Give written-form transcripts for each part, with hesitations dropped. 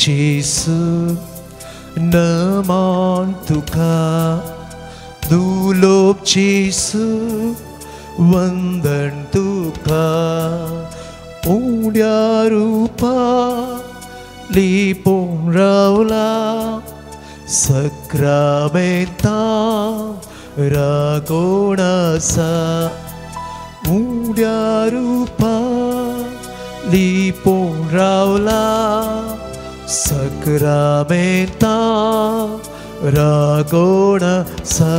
जेसू नमन तुका, दुलोब जेसू वंदन तुका। उड्या रुपा लिपून रावला सक्रामेंता रागोण आसा। उड्या रुपा लिपून रावला सक्रामेंता रागोण आसा।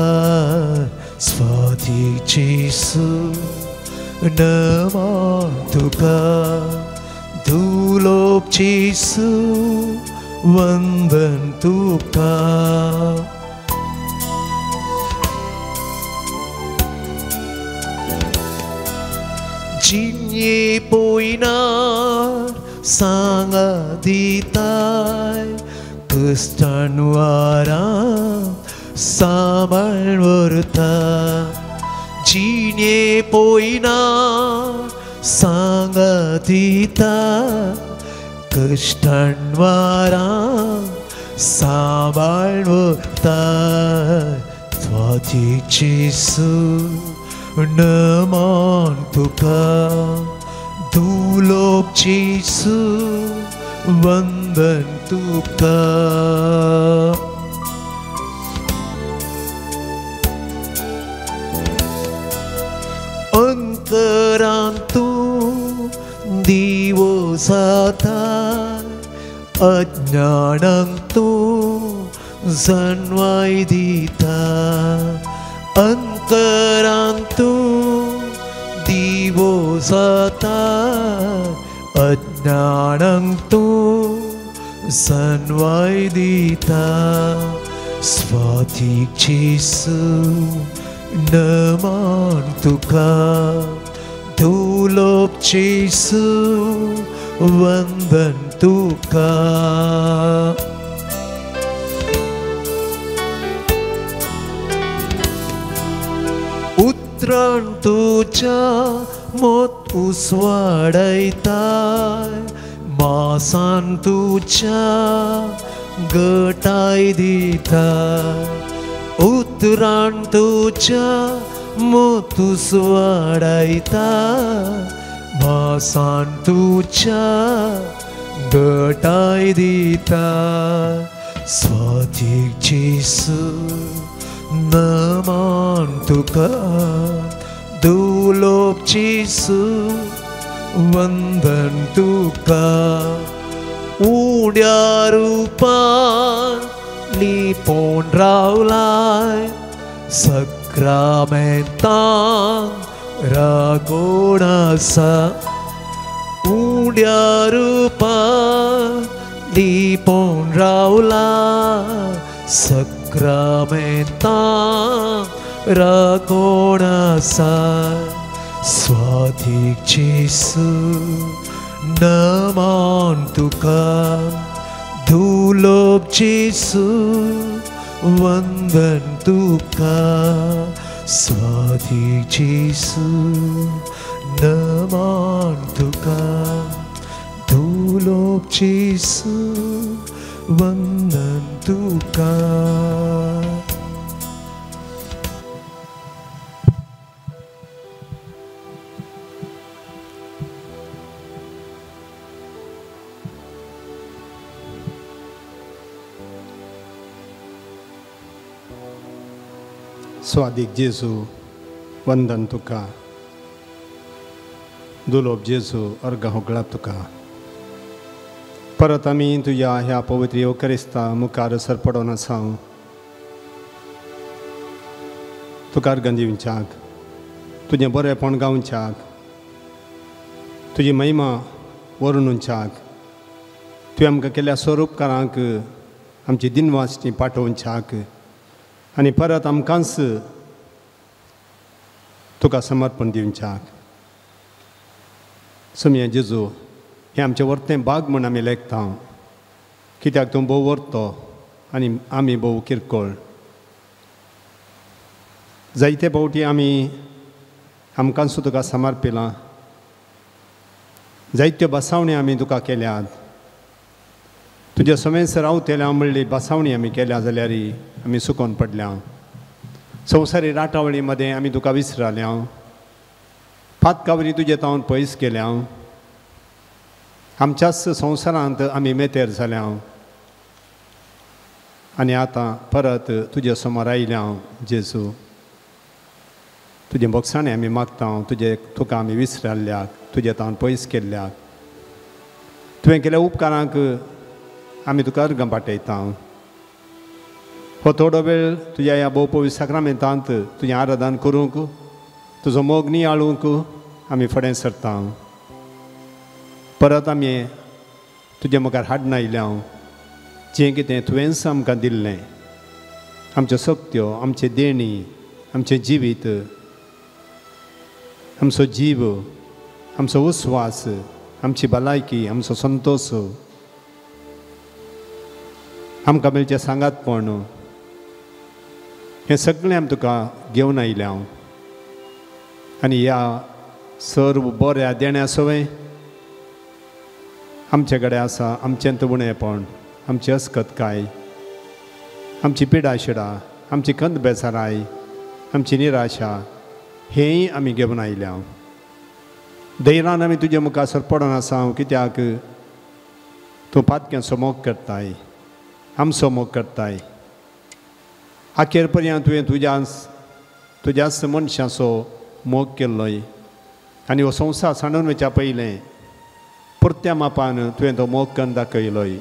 स्वाती जेसू नमन तुका, दुलोब जेसू वंदन तुका। जिन्ये पोयनार सांगा दिताय, क्रिस्तांवारा सांबाळ व्हरता। जिन्ये पोयनार सांगा दिता, क्रिस्तांवारा सांबाळ व्हरता। स्वाती जेसू नमन तुका, दुलोब जेसू वंदन तुका। अंतरांतू दिवो जाता, अज्ञानांक तूं जनवाय दिता। अंतरांतू दिवो जाता, अज्ञानांक तूं जनवाय दिता। स्वाती जेसू नमन तुका, दुलोब जेसू वंदन तुका। उतरान तुज्या मोत उसवाडयताय, मासान तुज्या गटाय दिता। उतरान तुज्या मोत उसवाडयता, मासान तुज्या गटाय दिता। स्वाती जेसू नमन तुका, दुलोब जेसू वंदन तुका। उड्या रुपान लिपून रावलाय, सक्रामेंतान रागोण आसा। उड्या रुपान लिपून रावला सक्रामेंतान रागोण आसा। स्वाती जेसू नमन तुका, दुलोब जेसू वंदन तुका। स्वाती जेसू नमन तुका, दुलोब जेसू वंदन तुका। स्वादीक जेजू वंदन तुका, दुलोब जेजू अर्घां होगळा तुका। परत आमी तुज्या ह्या पवित्र येवकरिस्ता मुखार सरपडोन आसा, तुका अर्घां दिवच्याक, तुजें बरेंपण गावच्याक, तुजी महिमा वरून-च्याक, तुवें आमकां केल्ल्या स्वरूपकारांक आमची दिनवासणी पाठोवच्याक आनी परत आमकांच तुका समर्पण दिवच्याक। सुमया जेजू हें आमचें वर्तें भाग म्हूण आमी लेखता, कित्याक तूं भोव वर्तो आनी आमी भोव किरकोळ। जायते फावटी आमी आमकांच तुका समर्पिलां, जायत्यो बसावण्यो आमी तुका केल्यात, तुज्या तुज्या समेस रावतेल्या म्हणली बसावणी आमी केल्या जाल्यार आमी सुकोन पडल्या. संवसारी राटावळी मदें आमी तुका विसराल्या, पातकावरी तुजे तावन पयस केल्या, आमच्याच संवसारांत आमी मेतेर जाल्या आनी आतां परत तुजे समोर आयल्या जेजू. तुजें भोगसाणें आमी मागता, तुजे तुका आमी विसराल्याक, तुजे तावन पयस केल्ल्याक, तुवें केल्या उपकारांक आमी तुका अर्गां पाठयता. हो थोडो वेळ तुज्या ह्या भोवपवी साक्रामेंतांत तुजें आराधन करूंक, तुजो मोग नियाळूंक आमी फुडें सरता. परत आमी तुजे मुखार हाडून आयल्या जें कितें तुवेंच आमकां दिल्लें, आमच्यो शक्त्यो, आमचें देणी, आमचें जिवीत, आमचो जीव, आमचो उस्वास, आमची भलायकी, आमचो संतोश, आमकां मेळचें सांगातपण, हें सगळें आमी तुका घेवन आयल्या. आनी ह्या सर्व बऱ्या देण्या सवें आमचे कडेन आसा आमचें उणेपण, आमची अस्कतकाय, आमची पिडाशिडा, आमची कंद बेजाराय, आमची निराशा, हेंय आमी घेवन आयल्या. धैर्यान आमी तुजे मुखार सरपडोन आसा, कित्याक तूं पातक्यांचो मोग करताय, आमचो मोग करताय. अखेर पर्यंत तुवें तुज्याच मनशाचो मोग केल्लोय आनी हो संवसार सांडून वचच्या पयलें पुरत्या मापान तुवें तो मोग करून दाखयलोय.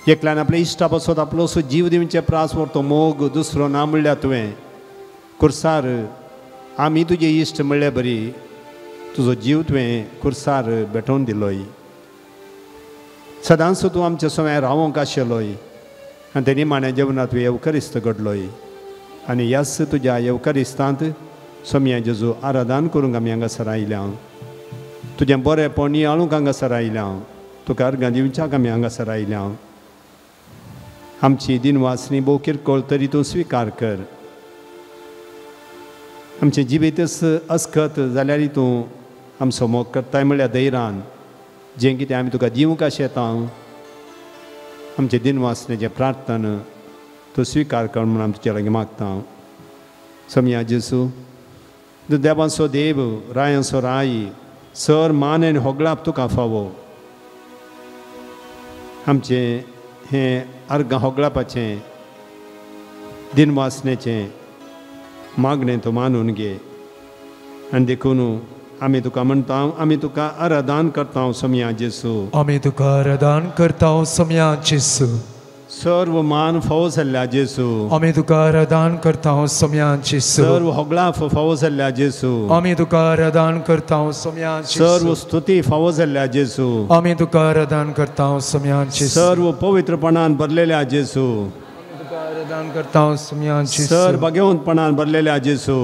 एकल्यान आपल्या इश्टा पासत आपलो असो जीव दिवचे प्रास वर तो मोग दुसरो ना म्हणल्यार तुवें कुर्सार आमी तुजे इश्ट म्हणल्या बरी तुजो जीव तुवें कुर्सार भेटोवन दिलोय. सदांच तूं आमच्या सवंय रावोंक आशिल्लोय आनी ते निमाण्या जेवणांत तुवें येवकरिस्त घडलोय आनी ह्याच तुज्या येवकरिस्तांत सोम्या जेजू आराधन करूंक आमी हांगासर आयल्या. तुजें बरेंपण नियाळूंक हांगासर आयल्या, तुका अर्गां दिवच्याक आमी हांगासर आयल्या. आमची दिनवासनी भोव किरकोळ तरी तूं स्विकार कर. आमचें जिवीतच अस्कत जाल्यारय तूं आमचो मोग करताय म्हणल्यार धैर्यान जें कितें आमी तुका दिवंक आशेता आमचें दिनवासनेचें प्रार्थना तूं स्विकार कर म्हूण आमी तुजे लागीं मागता. सोम्या जेजू, तूं देवांचो देव, रायांचो राय, सर मान आनी होगळाप तुका फावो. आमचें हें अर्गां होगळापाचें दिनवासनेचें मागणें तूं मानून घे आनी देखून आमी तुका म्हणटा, आमी तुका आराधन करता सोम्या जेजू, आमी तुका आराधन करता सोम्या जेजू. सर्व मान फावो जाल्ल्या जेजू, आमी तुका आराधन करता सोम्या जेजू. सर्व होगळाप फावो जाल्ल्या जेजू, आमी तुका आराधन करता सोम्या जेजू. सर्व स्तुती फावो जाल्ल्या जेजू, आमी तुका आराधन करता सोम्या जेजू. सर्व पवित्रपणान भरलेल्या जेजू, आमी तुका आराधन करता सोम्या जेजू. सर्व भाग्यवंतपणान भरलेल्या जेजू,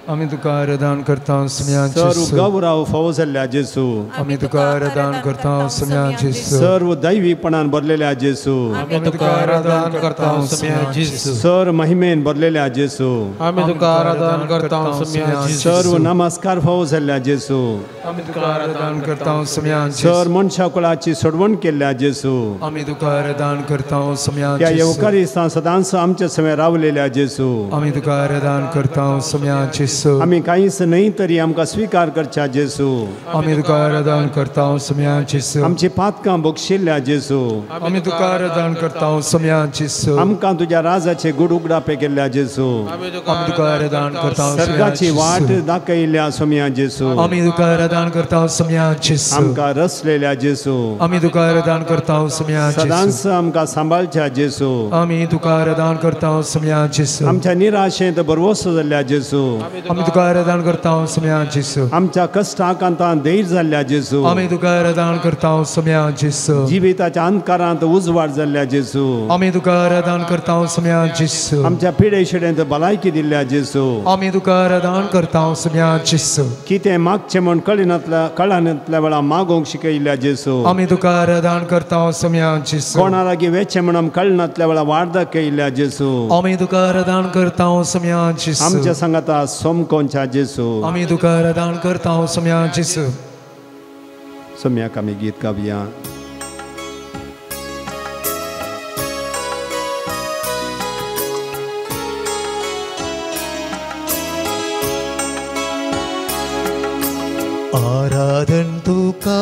आमी तुका आराधन करता सोम्या जेजू. सर्व गौरव फावो जाल्ल्या जेजू, आमी तुका आराधन करता सोम्या जेजू. सर्व दैवीपणान भरलेल्या जेजू, आमी तुका आराधन करता सोम्या जेजू. सर्व महिमेन भरलेल्या जेजू, आमी तुका आराधन करता सोम्या जेजू. सर्व नमस्कार फावो जाल्ल्या जेजू, आमी तुका आराधन करता सोम्या जेजू. सर्व मनशा कुळाची सोडवण केल्ल्या जेजू, आमी तुका आराधन करता सोम्या त्या जेजू. येवकारिस्तान सदांच आमच्या समें रावलेल्या जेजू, आमी तुका आराधन करता सोम्या जेजू. आमी कांयच न्हय तरी आमकां स्विकार करच्या जेजू, आमी तुका आराधन करता सोम्या जेजू. आमची पातकां बक्षिल्ल्या जेजू, आमी तुका आराधन करता सोम्या जेजू. आमकां तुज्या राजाचे गुड उगडापे केल्ल्या जेजू, आमी तुका आराधन करता सर्गाची वाट दाखयल्ल्या सोम्या जेजू, आमी तुका आराधन करता सोम्या जेजू. आमकां रसलेल्या जेजू, आमी तुका आराधन करता सोम्या जेजू. सदांच आमकां सांबाळच्या जेजू, आमी तुका आराधन करता सोम्या जेजू. आमच्या निराशेंत भरवसो जाल्ल्या जेजू, आमी तुका आराधन करता सोम्या जेजू. आमच्या कश्टाकांतान धैर्य जाल्ल्या जेजू, आमी तुका आराधन करता सोम्या जेजू. जिविताच्या अंधकारांत उजवाड जाल्ल्या जेजू, आमी तुका आराधन करता सोम्या जेजू. आमच्या पिडेशिडेंत भलायकी दिल्ल्या जेजू, आमी तुका आराधन करता सोम्या जेजू. कितें मागचें म्हूण कळनातल्या वेळा मागोवंक शिकयल्ल्या जेजू, आमी तुका आराधन करता सोम्या जेजू. कोणा लागीं वेचें म्हूण आमकां कळनातल्या वेळा वाट दाखयल्ल्या जेजू, आमी तुका आराधन करता सोम्या जेजू. आमच्या सांगाता सोमकोनच्या जेजू, आमी तुका आराधन करता सोम्या जेजू. सोम्याक आमी गीत गावया. आराधन तुका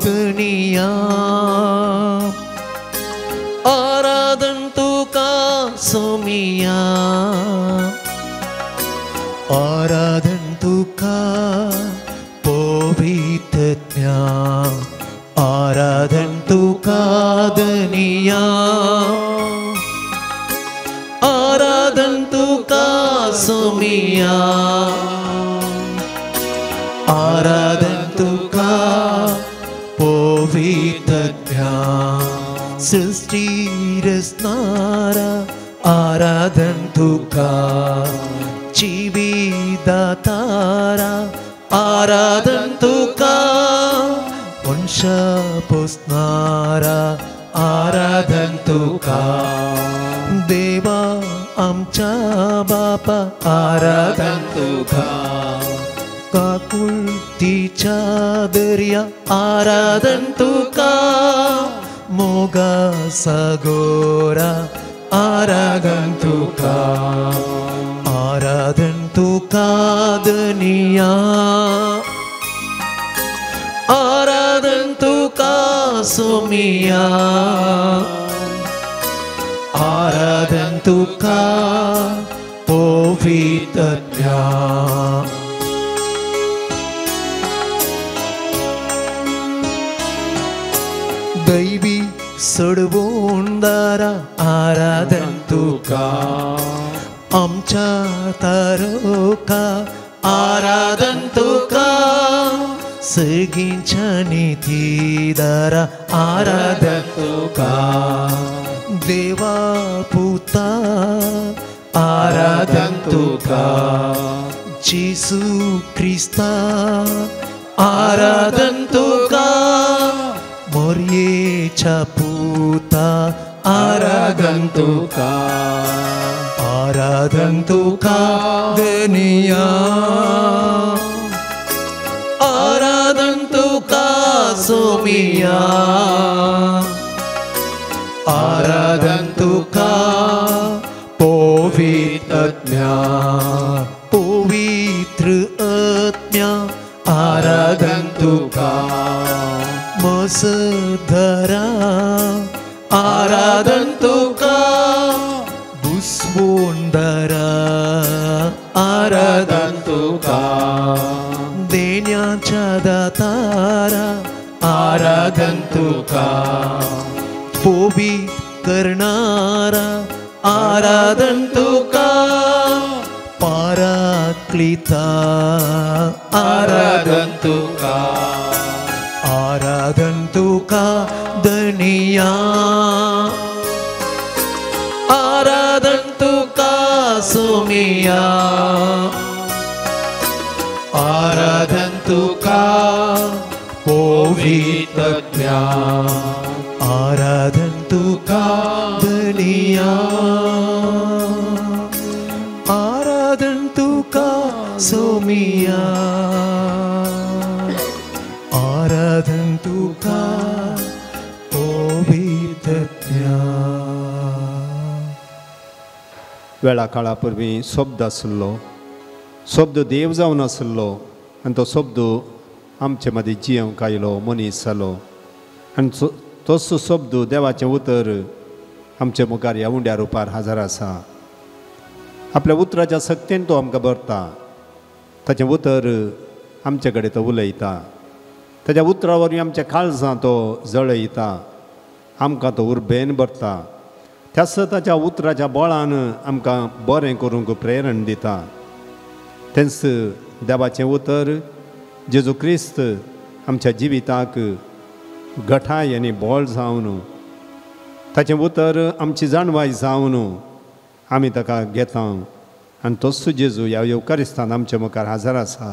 धनिया, आराधन तुका सोमिया, आराधन तुका पवित्रत्या, आराधन तुका धनिया, आराधन तुका सोमिया, आराधन तुका पवित्रत्या, सृष्टी रचणारा आराधन तुका, जिविदातारा आराधन तुका, वंश पोसणारा आराधन तुका, देवा आमच्या बापा आराधन तुका, काकुळतीच्या दर्या आराधन तुका, मोगा सागोरा आराधन तुका, आराधन तुका धनिया, आराधन तुका सोमिया, आराधन तुका पवित्रत्या। दैवी सोडवूनदारा आराधन तुका, आमच्या तारोका आराधन तुका, सगळींच्या नितीदारा आराधन तुका, देवा पुता आराधन तुका, जेसू क्रिस्ता आराधन तुका, मोरयेच्या पुता आराधन तुका, आराधन तुका धनिया, आराधन तुका सोमिया, आराधन तुका पवित्रत्या, पवित्र आत्म्या आराधन तुका, मसधरा आराधन तुका, बुसवोंदरा आराधन तुका, देण्याच्या दातारा आराधन तुका, पवित्र करणारा आराधन तुका, पाराक्लिता आराधन तुका, आराधन तुका धनिया, आराधन तुका सोमिया, आराधन तुका पवित्रत्या, आराधन तुका धनिया, आराधन तुका सोमिया, आराधन तुका पवित्रत्या। वेळा काळा पूर्वी शब्द आसलो, शब्द देव जावन आसलो आनी तो शब्द आमचे मदीं जियेवंक आयलो, मनीस जालो आनी तोच शब्द देवाचें उतर आमचे मुखार ह्या उंड्या रुपार हाजर आसा। आपल्या उतराच्या सक्तेन तो आमकां भरता, ताचें उतर आमचे कडेन तो उलयता, ताच्या उतरा वरवीं आमच्या काळजां तो जळयता, आमकां तो उर्बेन भरता, त्याच ताच्या उतराच्या बळान आमकां बरें करूंक प्रेरण दिता। तेंच देवाचें उतर जेजू क्रिस्त आमच्या जिविताक गठाय आनी बळ जावन, ताचें उतर आमची जाणवाय जावन आमी ताका घेता आनी तोच जेजू ह्या येवकारिस्तान आमच्या मुखार हाजर आसा।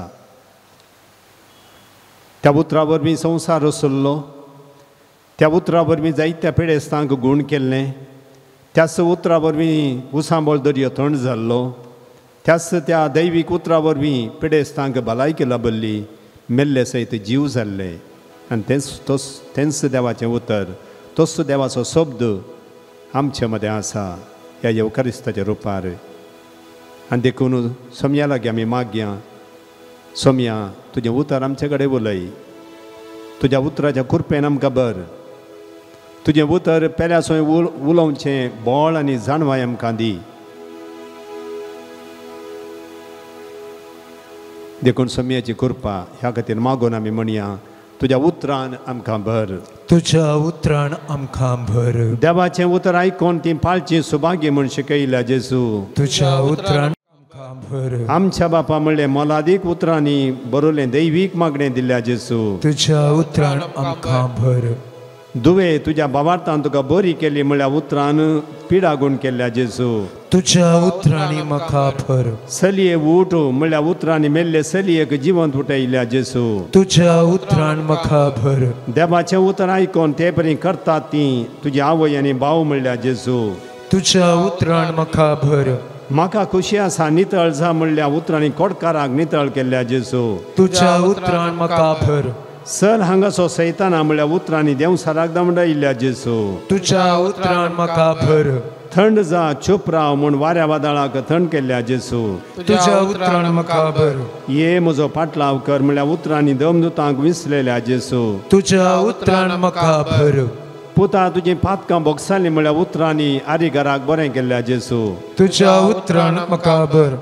त्या उतरा वरवीं संवसार वसल्लो, त्या उतरा वरवीं जायत्या पिडेस्तांक गूण केल्लें, त्याच उतरा वरवीं उसांबळ दर्यो थंड जाल्लो, त्याच त्या दैवीक उतरा वरवीं पिडेस्तांक भलायकी लाभल्ली, मेल्ले सयत जीव जाल्ले आनी तेंच तोच तेंच देवाचें उतर, तोच देवाचो शब्द आमचे मदें आसा ह्या येवकारिस्ताच्या रुपार। आनी देखून समया लागीं आमी मागया सोमया तुजें उतर आमचे कडेन उलय, तुज्या उतराच्या कृपेन आमकां बर, तुजें उतर पेल्या सोय उलोवचें बळ आनी जाणवाय आमकां दी. देखून सोमयाची कृपा ह्या खातीर मागून आमी म्हणया, तुज्या उतरान आमकां भर, तुज्या उतरान आमकां भर. देवाचें उतर आयकून ती पाळची सुभागी म्हूण शिकयल्या जेजू, तुज्या उतरान आमकां भर. आमच्या बापा म्हणलें मोलादीक उतरांनी बरोवलें दैवीक मागणें दिल्या जेजू, तुज्या उतरान आमकां भर. दुवे तुज्या बाबार्थान तुका बरी केली म्हणल्या उतरान पिडागूण केल्या जेजू, तुज्या उतरांनी म्हाका भर. चलये उठ म्हणल्या उतरांनी मेल्ले चलयेक जिवंत उठयल्या जेजू, तुज्या उतरान म्हाका भर. देवाचें उतर आयकून ते परी करतात ती तुजी आवय आनी भाव म्हणल्या जेजू, तुज्या उतरान म्हाका भर. म्हाका खुशी आसा नितळ जा म्हणल्या उतरांनी कोडकाराक नितळ केल्या जेजू, तुज्या उतरान म्हाका भर. चल हांगासो सैताना म्हणल्या उतरांनी देंवसाराक दमडायिल्ल्या जेजू, तुज्या उतरान म्हाका भर. थंड जा चूप राव म्हूण वाऱ्या वादळाक थंड केल्ल्या जेजू, तुज्या उतरान म्हाका भर. ये म्हजो पाटलाव कर म्हणल्या उतरांनी दमदुतांक विसलेल्या जेजू, तुज्या उतरान म्हाका भर. पुता तुजी पातकां भोगसाली म्हणल्या उतरांनी आरीघराक बरें केल्ल्या जेजू, तुज्या उतरान म्हाका भर.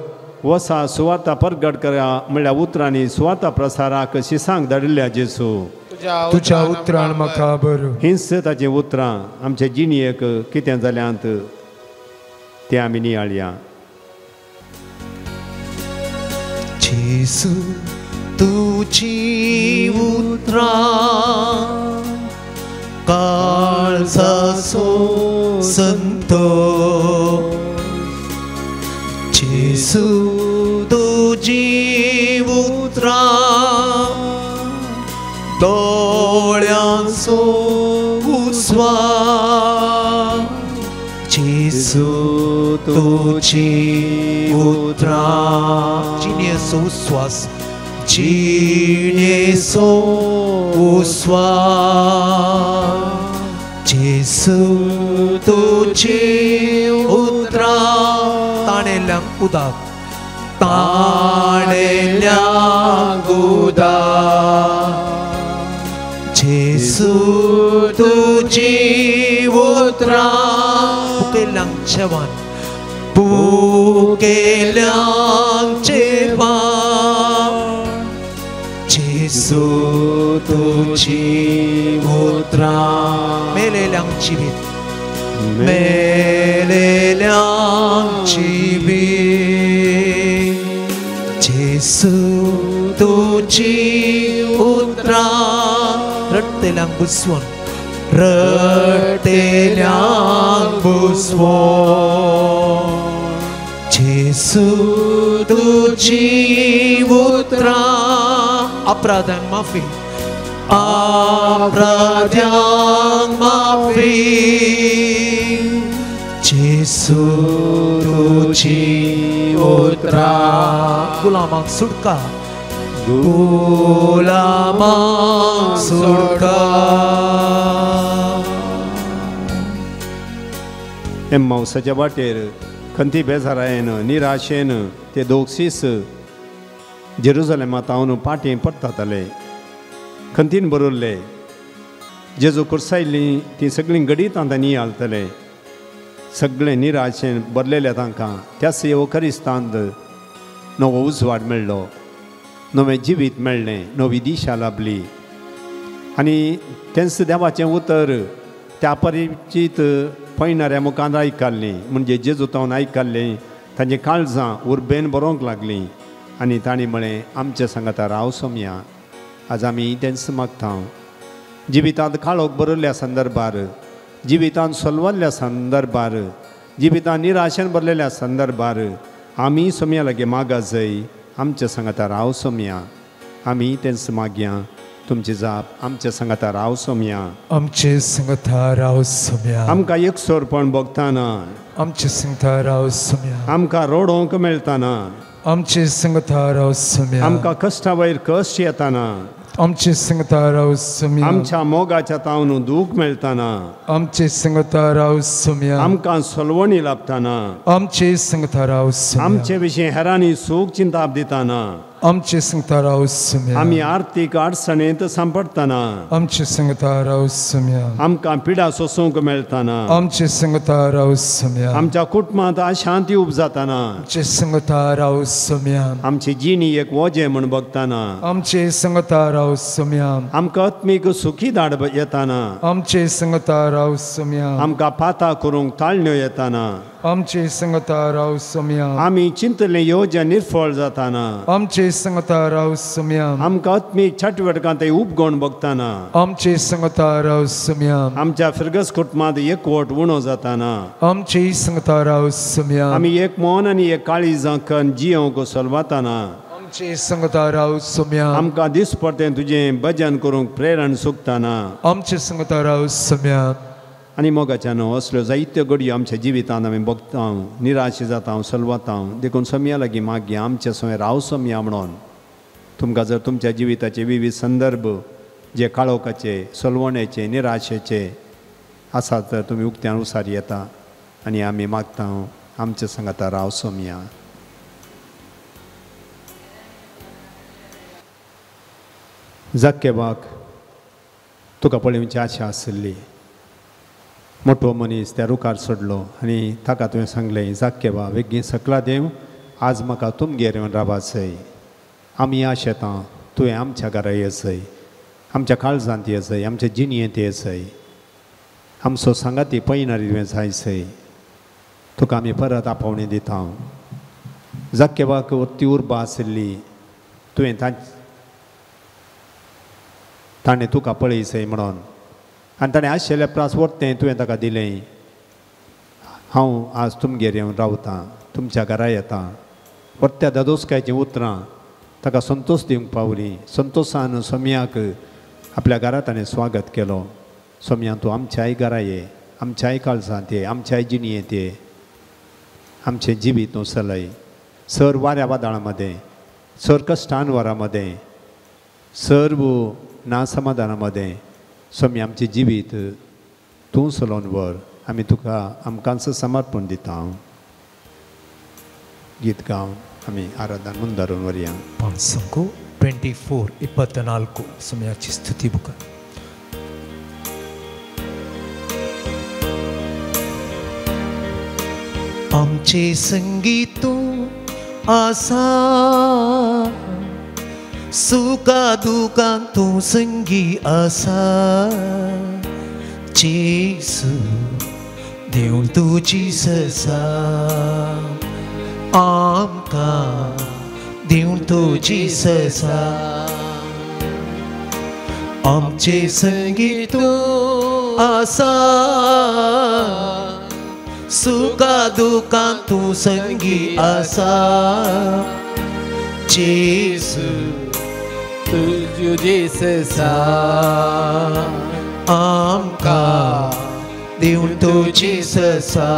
वसा सुवार्ता परगट करा म्हणल्या उतरांनी सुवार्ता प्रसाराक शिसांक धाडिल्ल्या जेजू, तुज्या उतरान म्हाका भर. हींच ताचीं उतरां आमचे जिणेक कितें जाल्यांत तें आमी नियाळया. जेजू तुजी उतरां काळजाचो संतो, जेजू तुजी उतरां दोळ्यांचो उजवाड, जेजू तुजी उतरां जिणेचो उस्वास, जिणेचो उस्वास, जेजू तुजी उतरां ताणेल्यांक उदक, ताणेल्यांक उदक, जेजू तुजी उतरां पुकेल्यांक जेवण, पुकेल्यांक जेवण, जेजू तुजी उतरां मेलेल्यांक जिवीत, मेलेल्यांक जिवीत, जेजू तुजी उतरां रडटेल्यांक बुजवण, रडटेल्यांक बुजवण, जेजू तुजी उतरां अपराधांक माफी, अपराध्यांक माफी, जेजू तुजी उतरां गुलामाक सुटका, गुलामाक सुटका. एम्मावसाच्या वाटेर खंती बेजारायेन निराशेन ते दोगसीस जेरुजलेमांत हांव पाटी परताताले, खंतीन बरयल्ले जेजू कुर्सायल्ली ती सगळीं गडीत आतां नियाळतले, सगळें निराशेन भरलेले तांकां. त्याच येवकरिस्तांत नवो उजवाड मेळ्ळो, नवें जिवीत मेळ्ळें, नवी दिशा लाभली आनी तेंच देवाचें उतर त्या परिचीत पयणाऱ्या मुखार आयकल्लीं, म्हणजे जेजू तावन आयकल्लें तांचीं काळजां उर्बेन बरोवंक लागलीं आनी तांणी म्हळें आमच्या सांगाता राव सोमया. आज आमी तेंच मागता. जिवितांत काळोख बरयल्ल्या संदर्भार, जिवितांत सोलवल्ल्या संदर्भार, जिवितांत निराशेन भरलेल्या संदर्भार आमी सोमया लागीं मागा जाय, आमच्या सांगाता राव सोमया. आमी तेंच मागया, तुमची जाप आमच्या सांगाता राव सोमया, आमचे सांगाता राव सोमया. आमकां एकसोरपण भोगताना, आमचे सांगाता राव सोमया. आमकां रोडोवंक मेळटाना, आमचे सांगाता राव सोमया. आमकां कश्टा वयर कश्ट येताना, आमचे सांगाता राव सोमया. आमच्या मोगाच्या तावन दूख मेळटाना, आमचे सांगाता राव सोमया. आमकां सलवणी लाभताना, आमचे सांगाता राव सोमया. आमचे विशीं हेरांनी सूख चिंताप दिताना, आमचे संगता राव सोम्या. आमी आर्थीक अडचणेंत सांपडटना आमचे संगता राव सोम्या. आमकां पिडा सोसूंक मेळटना आमचे संगता राव सोम्या. आमच्या कुटुंबांत अशांती उपजातना आमचे संगता राव सोम्या. आमची जिणी एक वजें म्हूण बगतना आमचे संगता राव सोम्या. आमकां आत्मीक सुखी धाड येताना आमचे संगता राव सोम्या. आमकां पाता करूंक ताळण्यो येताना आमचे संगता राव सोम्या. आमी चिंतले येवजण निर्फळ जाताना आमचे संगता राव सोम्या. आमकां आत्मीक चटवटकांत उपगण बगतना आमचे संगता राव सोम्या. आमच्या फिरगस कुटुंबांत एकवट उणो जाताना आमचे संगता राव सोम्या. आमी एक मन आनी एक काळीजां कन जियोंक सलवाताना आमचे संगता राव सोम्या. आमकां दिसपडतें तुजें भजन करूंक प्रेरण सुकताना आमचे संगता राव सोम्या. आनी मोगाच्यान असल्यो जायत्यो घडयो आमच्या जिवितांत आमी बगता, निराश जाता, सलवता. देखून सोम्या लागीं मागया आमचे सगळें राव सोम्या म्हणून. तुमकां जर तुमच्या जिविताचे विविध संदर्भ जे काळोखाचे, सलवण्याचे, निराशेचे आसात तर तुमी उक्त्यान उसार येता आनी आमी मागता आमचे सांगाता राव सोम्या. जाक्केबाक तुका पळोवची आशा आशिल्ली. मोटो मनीस त्या रुखार सोडलो आनी ताका तुवें सांगलें, जाक्केबा वेगीं सकला देव, आज म्हाका तुमगेर येवन रावाचय. आमी आशेता तुवें आमच्या घरा येसय, आमच्या काळजांत येसय, आमच्या जिणयेंत येसय, आमचो सांगाती पयणारी तुवें जायसय. तुका आमी परत आपोवणी दिता. जाक्केबाक ती उर्बा आशिल्ली, तुवें ताणें तुका पळयसय म्हणून आनी ताणें आशिल्ल्या प्रास वरतें तुवें ताका दिलें. हांव आज तुमगेर येवन रावतां, तुमच्या घरा येता. वरत्या दादोसकायचीं उतरां ताका संतोश दिवंक पावलीं. संतोशान सोम्याक आपल्या घरा ताणें स्वागत केलो. सोम्या तूं आमच्याय घरा ये, आमच्याय काळजांत ये, आमच्याय जिणयेंत ये, आमचें जिवीत तूं चलय. सर वाऱ्या वादळां मदें, सर कश्टान वरां मदें, सर्व नासमाधाना मदें सोम्या आमचें जिवीत तूं चलोवन व्हर. आमी तुका आमकांच समर्पण दिता. गीत गावन आमी आराधन मुंदारून व्हरया. पांच 24 24 सोम्याची स्तुती बुका. आमचे संगीत तूं आसा, सुखा दुखांत तूं संगी आसा. जेसू देव तुजी ससा, आमकां देव तुजी ससा. आमचे संगी तूं आसा, सुखा दुखांत तूं संगी आसा. जेसू तुजी ससा, आमकां देव तुजी ससा.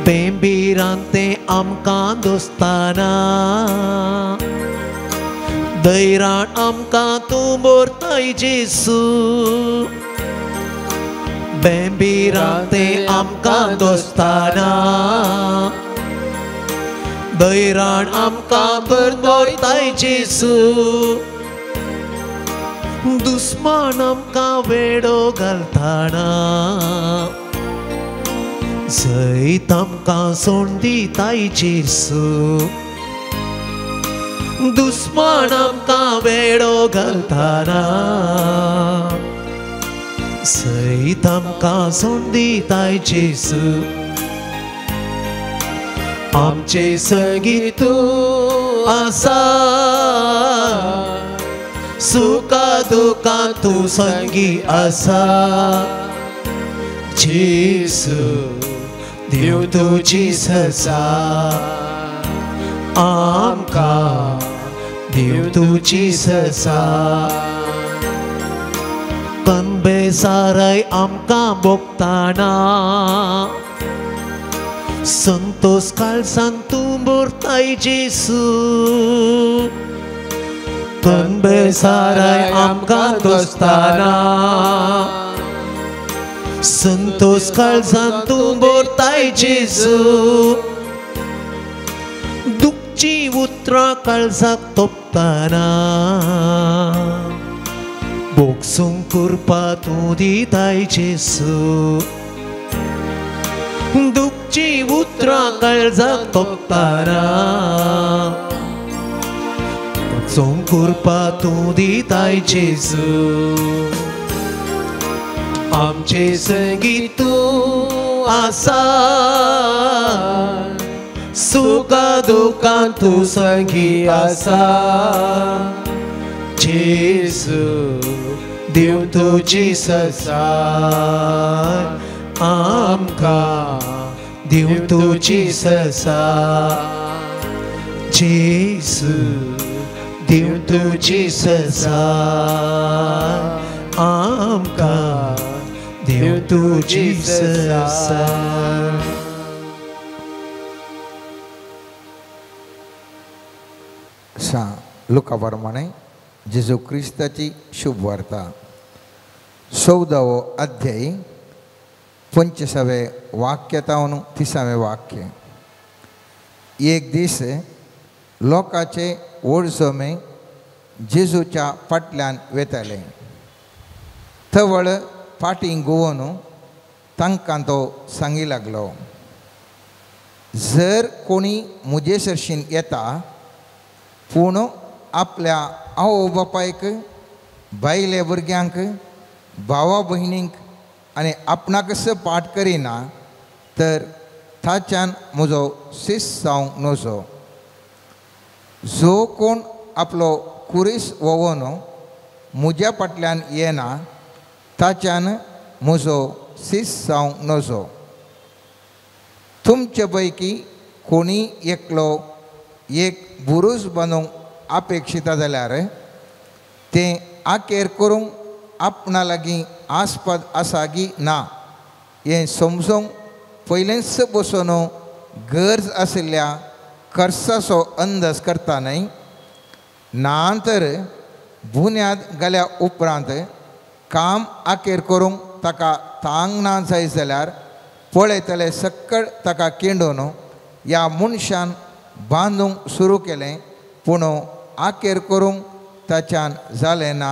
बेंबिरांते आमकां दोस्ताना, दैरान आमकां तूं मोरताय जेसू. बेंबिरांते आमकां दोस्ताना, दैरान आमकां मोरताय जेसू. दुस्मान आमकां वेडो घालताना, जैत आमकां सोड दिताय जेसू. दुस्मान आमकां वेडो घालताना, जैत आमकां सोड दिताय जेसू. आमचे संगी तूं आसा, सुखा दुखांत तूं संगी आसा. जेसू देव तुजी ससा, आमकां देव तुजी ससा. कनबेसाराय आमकां भोगताना, संतोष काळजांत तूं भरताय जेसू. कनबेसाराय आमकां दोस्ताना, संतोष काळजांत तूं भरताय जेसू. दुखची उतरां काळजाक तोपतना बोगसूंक कृपा तूं दिताय जेजू दुखची उतरां काळजाक तोपतना बोगसूंक कृपा तूं दिताय जेजू आमचे संगी तूं आसा सुखा दुखान तूं संगी आसा जेजू देव तुजी ससाय आमकां देव तुजी ससाय जेजू देव तुजी ससाय आमकां देव तुजी ससाय. सा लुका प्रमाणे जेजू क्रिस्ताची शुभ वार्ता 14वो अध्याय 25वें वाक्य तावन 30वें वाक्य. एक दीस लोकाचे व्हड जमे जेजूच्या फाटल्यान वेताले. तवळ फाटीं घुंवन तांकां तो सांगी लागलो, जर कोणी म्हजे सरशीन येता पूण आपल्या आवय बापायक बायले भुरग्यांक भावा भयणींक आनी आपणाकच पाठ करिना तर ताच्यान म्हजो शिस्त जावंक नजो. जो कोण आपलो कुरीस वोवन म्हज्या फाटल्यान येना ताच्यान म्हजो शिस्त जावंक नजो. तुमचे पैकी कोणी एकलो एक बुरूज बांदूंक अपेक्षिता जाल्यार तें आकेर करूंक आपणा लागीं आस्पद आसा की ना हें समजूंक पयलेंच बसून गरज आशिल्ल्या खर्चाचो अंदाज करता न्हय ना तर बुन्याद घाल्या उपरांत काम आकेर करूंक ताका तांक ना जाय जाल्यार पळयतले सक्कड ताका केंडोवन ह्या मनशान बांदूंक सुरू केलें पूण आकेर करूंक ताच्यान जालें ना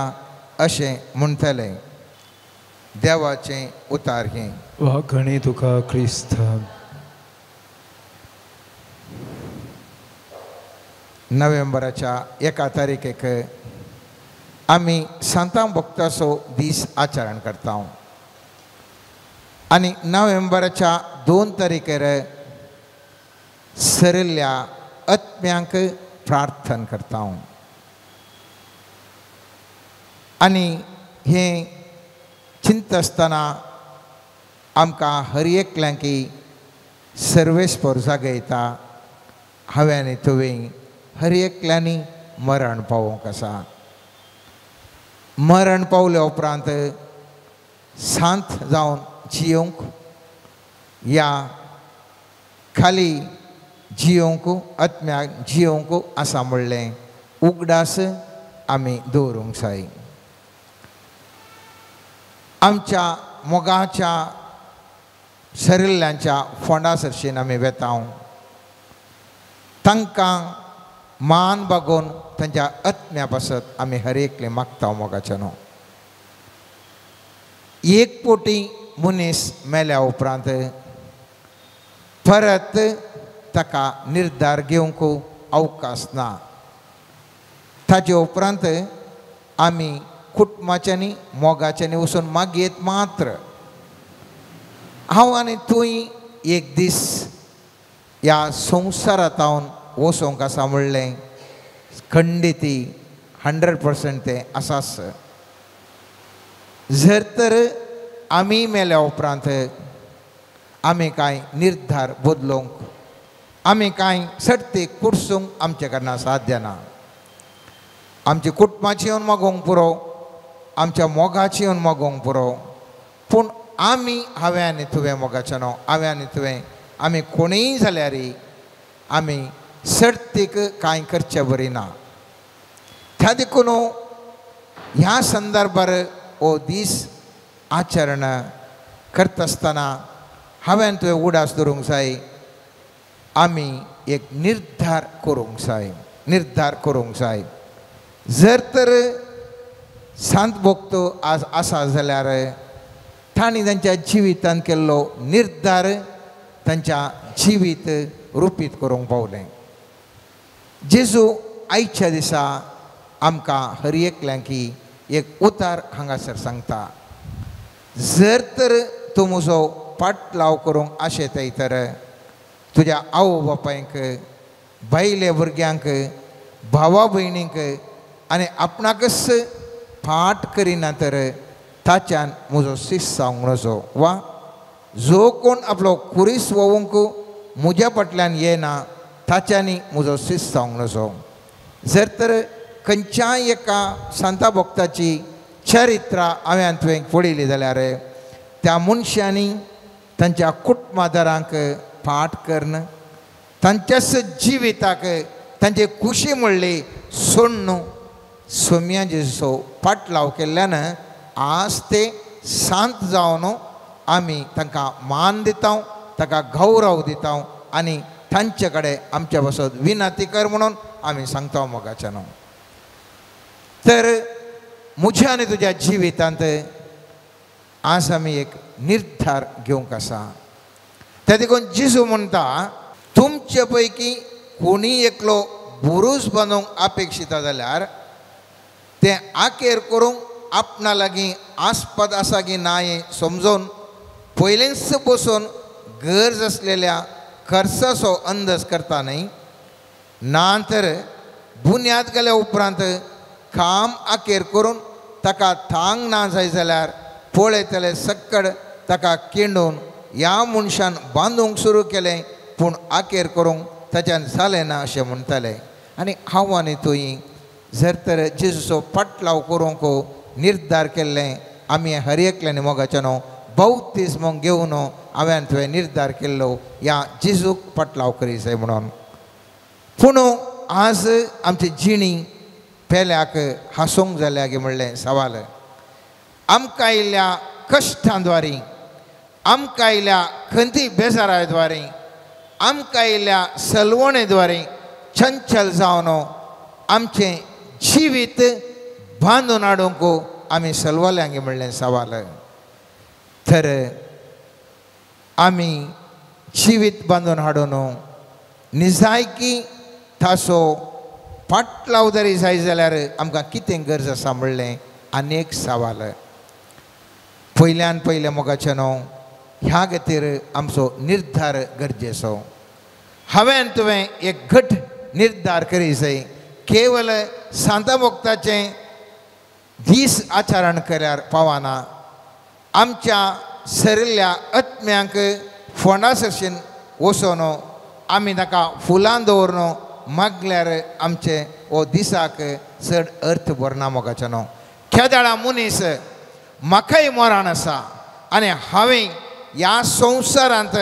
अशें म्हणटलें. देवाचें उतार हें. वाघणी तुका क्रिस्त. नोव्हेंबराच्या 1 तारखेक आमी सांतां भक्ताचो दीस आचरण करता आनी नोव्हेंबराच्या 2 तारखेर सरिल्ल्या आत्म्यांक प्रार्थना करता. आनी हें चिंतता आसतना आमकां हर एकल्यांकी सर्वेस्पर जागयता. हांवें आनी तुवें हर एकल्यांनी मरण पावोवंक आसा. मरण पावल्या उपरांत शांत जावन जियोंक या खाली जियोंक आत्म्याक जियोंक आसा म्हणलें उगडास आमी दवरूंक जाय. आमच्या मोगाच्या सरिल्ल्यांच्या फोंडा सरशीन आमी वेता. तांकां मान बागोवन तांच्या आत्म्या पासत आमी हर एकले मागता मोगाच्या न्हू. एक पोटी मनीस मेल्या उपरांत परत ताका निर्धार घेवंक अवकाश ना. ताजे उपरांत आमी कुटुंबाच्यांनी मोगाच्यांनी वचून मागयेत मात्र. हांव आनी तूंय एक दीस ह्या संवसारांत वचोंक आसा म्हणलें खंडिती 100% तें आसाच. जर तर आमी मेल्या उपरांत आमी कांय निर्धार बदलूंक आमी कांय सट्टे कुर्सूंक आमचे कडल्यान साध्य ना. आमच्या कुटुंबाची येवन मागोवंक पुरो, आमच्या मोगाची येवन मागोवंक पुरो, पूण आमी हांवें आनी तुवें मोगाचें न्हू हांवें आनी तुवें आमी कोणीय जाल्यार आमी सर्तीक कांय करचे बरी ना. त्या देखून ह्या संदर्भार हो दीस आचरण करता आसतना हांवें तुवें उडास दवरूंक जाय. आमी एक निर्धार करूंक जाय, निर्धार करूंक जाय। जर तर सांत भक्त आज आसा जाल्यार तांणी तांच्या जिवितान केल्लो निर्धार तांच्या जिवीत रुपीत करूंक पावलें। जेजू आयच्या दिसा आमकां हर एकल्यांकी एक उतार हांगासर सांगता, जर तर तूं म्हजो पाटलाव करूंक आशेताय तर तुज्या आवय बापायक, बायले भुरग्यांक, भावा भयणींक आनी आपणाकच फाट करिना तर ताच्यान म्हजो शिस्त जावंक नजो, वा जो कोण आपलो कुरीस वोवंक म्हज्या फाटल्यान येना ताच्यांनी म्हजो शिस्त जावंक नजो। जर तर खंयच्याय एका सांता भक्ताची चरित्रां हांवें तुवें पळयली जाल्यार त्या मनशांनी तांच्या कुटुंबादारांक फाट करून तांच्याच जिविताक तांचे खुशी म्हणली सोडून सोम्या जेजूचो पाटलाव केल्ल्यान आज ते शांत जावन आमी तांकां मान दिता, ताका गौरव दिता आनी तांचे कडेन आमच्या पासत विनंती कर म्हणून आमी सांगता मोगाच्यान। तर म्हज्या आनी तुज्या जिवितांत आज आमी एक निर्धार घेवंक आसा। त्या देखून जेजू म्हणटा, तुमचे पैकी कोणी एकलो बुरूज बांदूंक अपेक्षिता जाल्यार तें आखेर करूंक आपणा लागीं आस्पद आसा की ना हें समजून पयलेंच बसून गरज आसलेल्या खर्चाचो अंदाज करता न्हय, ना तर बुन्याद गेल्या उपरांत काम आखेर करून ताका थांग ना जाय जाल्यार पळयतले सक्कड ताका केंडून ह्या मनशान बांदूंक सुरू केलें पूण आखेर करूंक ताच्यान जालें ना अशें म्हणटाले। आनी हांव आनी तुंय जर तर जेजूचो पाटलाव करूंक निर्धार केल्लें आमी हर एकल्यान मोगाच्यान बौतिज्म घेवन हांवें तुवें निर्धार केल्लो ह्या जेजूक पाटलाव करी जाय म्हणून। पूण आज आमची जिणी पेल्याक हांसूंक जाल्या गे म्हणलें सवाल। आमकां आयिल्ल्या कश्टां द्वारी, आमकां आयिल्ल्या खंती बेजारा द्वारे, आमकां आयिल्ल्या सलवणे द्वारे चंचल जावन आमचें जिवीत बांदून हाडूंक आमी सलवल्यांगे म्हणलें सवाल। तर आमी जिवीत बांदून हाडून निजायकी ताचो पाटलाव जरी जाय जाल्यार आमकां कितें गरज आसा म्हणलें आनी एक सवाल। पयल्यान पयलें मोगाचें न्हू ह्या खातीर आमचो निर्धार गरजेचो। हांवें तुवें एक घट निर्धार करी जाय, केवल सांता भक्ताचें दीस आचरण केल्यार पावना, आमच्या सरिल्ल्या आत्म्यांक फोंडा सरशीन वचोन आमी ताका फुलां दवरून मागल्यार आमचे हो दिसाक चड अर्थ भरना मोगाचें न्हू। केदाळा मनीस म्हाकाय मरण आसा आनी हांवें ह्या संवसारांत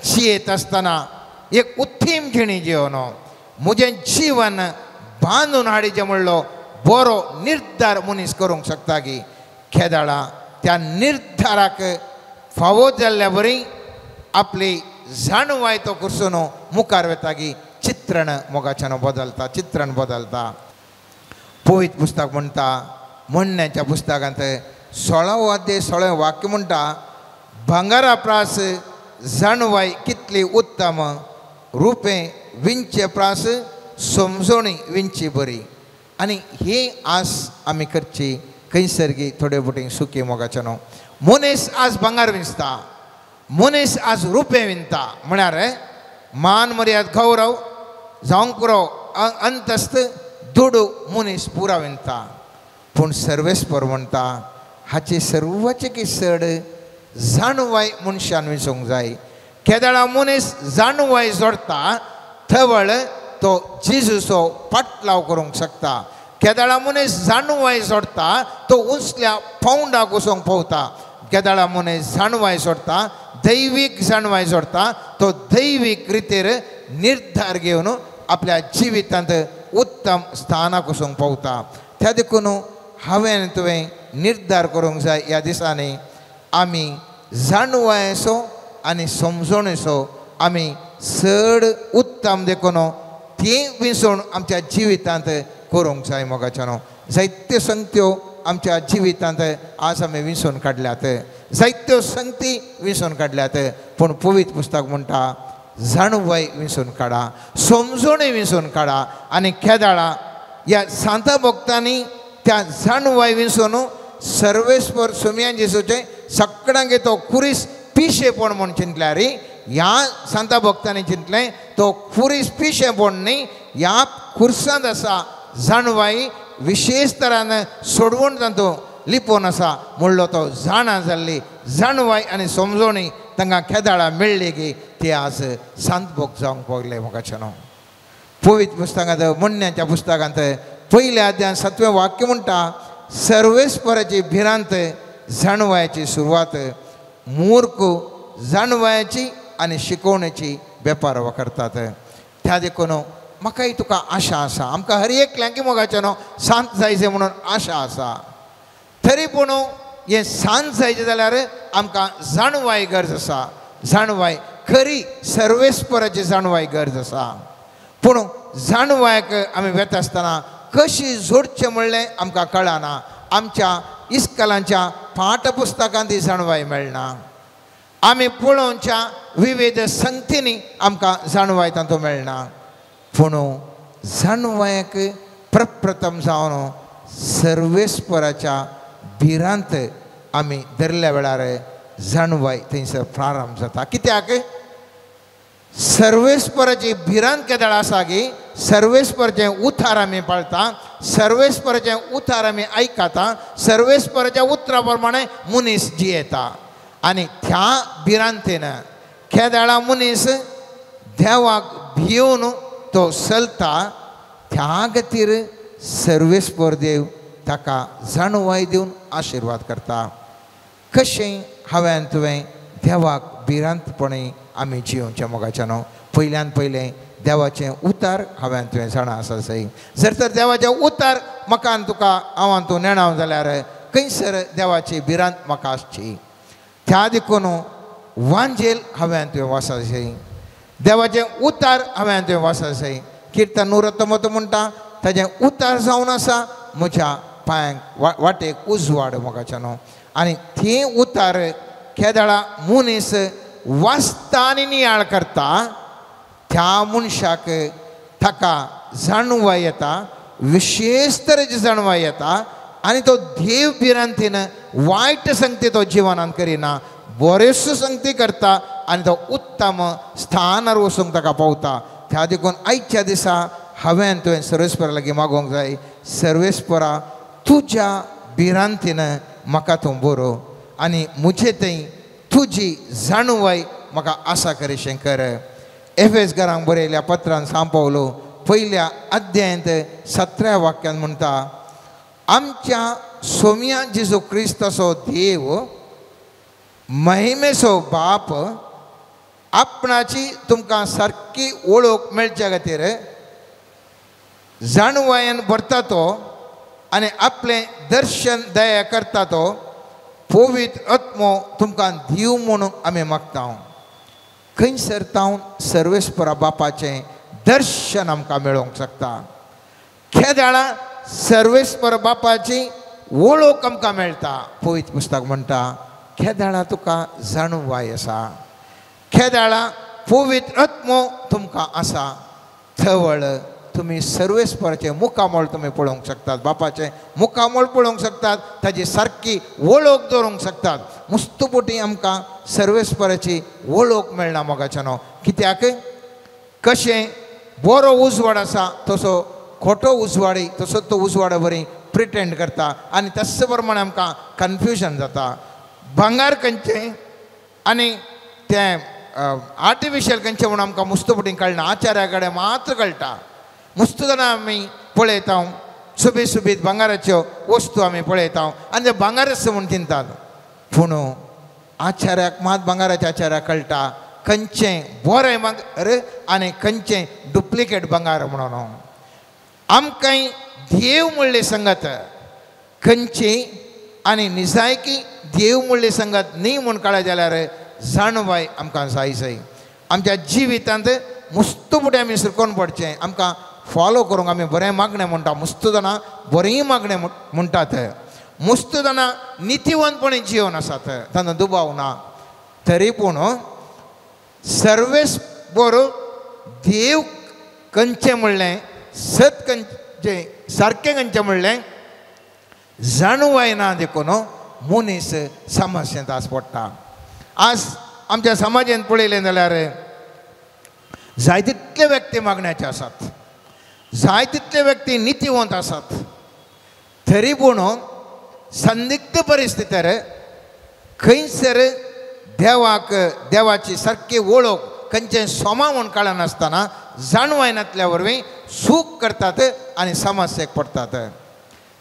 जियेत आसतना एक उत्तीम जिणी जिवन म्हजें जीवन बांदून हाडीचें म्हणलो बरो निर्धार मनीस करूंक शकता की केदाळा त्या निर्धाराक फावो जाल्ल्या बरी आपली जाणवाय तो करसून मुखार वता की चित्रण मोगाच्यान बदलता, चित्रण बदलता। पवित्र पुस्तक म्हणटा, म्हणण्याच्या पुस्तकांत 16वो अध्याय 16वें वाक्य म्हणटा, भांगरा प्रास जाणवाय कितली उत्तम, रुपें विंचे प्रास समजोणी विंची बरी। आनी ही आस आमी करची खंयसर थोडे बोटी सुकी मोगाचें न्हू। मनीस आज भांगर विंचता, मनीस आज रुपें विंता, म्हळ्यार मान मर्याद गौरव जावंक पुरो अंतस्त दुडू मनीस पुरा विंता। पूण सर्वेस्पर म्हणटा हाचे सर्वाचे की चड जाणवाय मनशान विंचूंक जाय। केदळा मनीस जाणवाय जोडटा थवळ तो जेजूचो पाटलाव करूंक शकता। केदळा मनीस जाणवाय जोडटा तो उंचल्या पावंडाक वचूंक पावता। केदळा मनीस जाणवाय जोडटा, दैवीक जाणवाय जोडटा तो दैवीक रितीर निर्धार घेवन आपल्या जिवितांत उत्तम स्थानाक वचूंक पावता। त्या देखून हांवें तुवें निर्धार करूंक जाय ह्या दिसांनी आमी जाणवायेचो आनी समजणेचो आमी चड उत्तम देखून ती विसवण आमच्या जिवितांत करूंक जाय मोगाच्यानो. जायत्यो संगत्यो आमच्या जिवितांत आज आमी विसवण काडल्यात, जायत्यो संगती विसवण काडल्यात, पूण पवित्र पुस्तक म्हणटा जाणवाय विसवण काडा, समजोणी विसवण काडा. आनी केदाळा ह्या सांता भक्तांनी त्या जाणवाय विसवण सर्वेस्पर सुमयान जेसूचें सगळ्यांक तो खुरीस पिशेपण म्हूण चिंतल्यार ह्या सांता भक्तांनी चिंतलें तो खुरीस पिशेपण न्ही, ह्या खुर्सांत आसा जाणवाय विशेष तरान सोडवण तातूंत लिपोवन आसा म्हणलो तो जाणा जाल्ली जाणवाय आनी समजोणी तांकां खेदाळा मेळ्ळी की ते आज सांत भक्त जावंक पावले मोगाच्यानो. पवित्र पुस्तकांत म्हणण्याच्या पुस्तकांत पयल्या अध्याय 7वें वाक्य म्हणटा सर्वेस्पराची भिरांत जाणवायची सुरवात, मूर्ख जाणवायची आनी शिकोवण्याची वेपार करतात. त्या देखून म्हाकाय तुका आशा आसा, आमकां हर एकल्यांक मोगाच्यानो शांत जायचें म्हणून आशा आसा. तरी पूण हें शांत जायचें जाल्यार आमकां जाणवाय गरज आसा, जाणवाय खरी सर्वेस्पराची जाणवाय गरज आसा. पूण जाणवायक आमी वेता आसतना कशी जोडचें म्हणलें आमकां कळना, आमच्या इस्कलांच्या पाठपुस्तकांत ती जाणवाय मेळना, आमी पळोवच्या विविध संगतींनी आमकां जाणवाय तातूंत मेळना. पूण जाणवायक प्रप्रथम जावन सर्वेस्पराच्या भिरांत आमी धरल्या वेळार जाणवाय थंयसर प्रारंभ जाता. कित्याक सर्वेस्पराची भिरांत केदळ आसा की सर्वेस्पराचें उतार आमी पाळता, सर्वेस्पराचें उतार आमी आयकता, सर्वेस्पराच्या उतरा प्रमाणे मनीस जियेता. आनी त्या भिरांतेन केदळा मनीस देवाक भियोवन तो चलता, त्या खातीर सर्वेस्पर देव ताका जाणवाय दिवन आशिर्वाद करता. कशें हांवें तुवें देवाक भिरांतपणे आमी जियोवचें मोगाच्यानो. पयल्यान पयलें देवाचें उतार हांवें तुवें जाणा आसा सई. जर तर देवाचें उतार म्हाका आनी तुका हांव तूं नेणाव जाल्यार खंयसर देवाची भिरांत म्हाका आसची. त्या देखून वांजेल हांवें तुवें वाचा सई, देवाचें उतार हांवें तुवें वाचा सई. किर्तन 119 म्हणटा ताजें उतार जावन आसा म्हज्या पांयांक वाटेक उजवाड मोगाच्यानो. आनी ती उतार केदळा मनीस वाचता आनी नियाळ करता त्या मनशाक ताका जाणवाय येता, विशेष तरेची जाणवाय येता. आनी तो देव भिरांतीन वायट संगती तो जिवनान करिना, बऱ्योचशो संगती करता आनी तो उत्तम स्थानार वचूंक ताका पावता. त्या देखून आयच्या दिसा हांवें तुवें सर्वेस्परा लागीं मागोवंक जाय, सर्वेस्परा तुज्या भिरांतीन म्हाका तूं बरो आनी म्हजे थंय तुजी जाणवाय म्हाका आसा करिशें कर. एफेस घरांक बरयल्या पत्रान सांग पावलो 1 अध्यायांत 17 वाक्यान म्हणटा आमच्या सोम्या जेजू क्रिस्ताचो देव महिमेचो बाप आपणाची तुमकां सारकी वळख मेळच्या खातीर जाणवायेन भरता तो आनी आपलें दर्शन दया करता तो पवित्र आत्मो तुमकां दिव म्हणून आमी मागता. खंयसर तावन सर्वेस्परा बापाचें दर्शन आमकां मेळोवंक शकता. केदाळा सर्वेस्पर बापाची वळख आमकां मेळटा. पवित्र पुस्तक म्हणटा केदाळा तुका जाणवाय आसा, केदाळा पवित्र आत्मो तुमकां आसा, थवळ तुमी सर्वेस्पराचें मुखामळ तुमी पळोवंक शकतात, बापाचें मुखामळ पळोवंक शकतात, ताजी सारकी वळख दवरूंक शकतात. मुस्तुपोटी आमकां सर्वेस्पराची वळख मेळना मोगाच्यानो. कित्याक कशें बरो उजवाड आसा तसो खोटो उजवाडी तसो तो उजवाडा बरी प्रिटेंड करता आनी तस प्रमाणे आमकां कन्फ्युजन जाता. भांगार खंयचें आनी तें आर्टिफिशियल खंयचें म्हणून आमकां मुस्तुपोटी कळना, आचार्या कडेन मात्र कळटा. मुस्त जाणां आमी पळयता सुबीत सुबीत भांगाराच्यो वस्तू आमी पळयता आनी ते भांगारच म्हूण चिंतात. पूण आचार्याक मात भांगाराच्या आचार्याक कळटा खंयचें बरें भांगर आनी खंयचें डुप्लिकेट भांगार म्हणून. आमकां देव म्हणले संगत खंयची आनी निजायकी देव म्हणले संगत न्ही म्हूण कळ्ळें जाल्यार जाणवाय आमकां जाय जाय. आमच्या जिवितांत मुस्त फुडें आमी सरकोन पडचें आमकां फॉलो करूंक आमी बरें मागणें म्हणटा मुस्त जाणां बरीं मागणें म्हणटात मुस्त जाणां नितीवंतपणी जिवन आसात तांचो दुबाव ना तरी पूण सर्वेस बरो देव खंयचें म्हणलें सत खंयचें सारकें खंयचें म्हणलें जाणवाय ना देखून मनीस समस्येंत आज पडटा. आज आमच्या समाजांत पळयलें जाल्यार जाय तितले व्यक्ती मागण्याचे आसात जाय तितले व्यक्ती नितीवंत आसात तरी पूण संदिग्ध परिस्थितीर खंयसर देवाक देवाची सारकी वळख खंयचें सोमा म्हूण कळनासतना जाणवाय नासल्या वरवीं चूक करतात आनी समस्येक पडटात.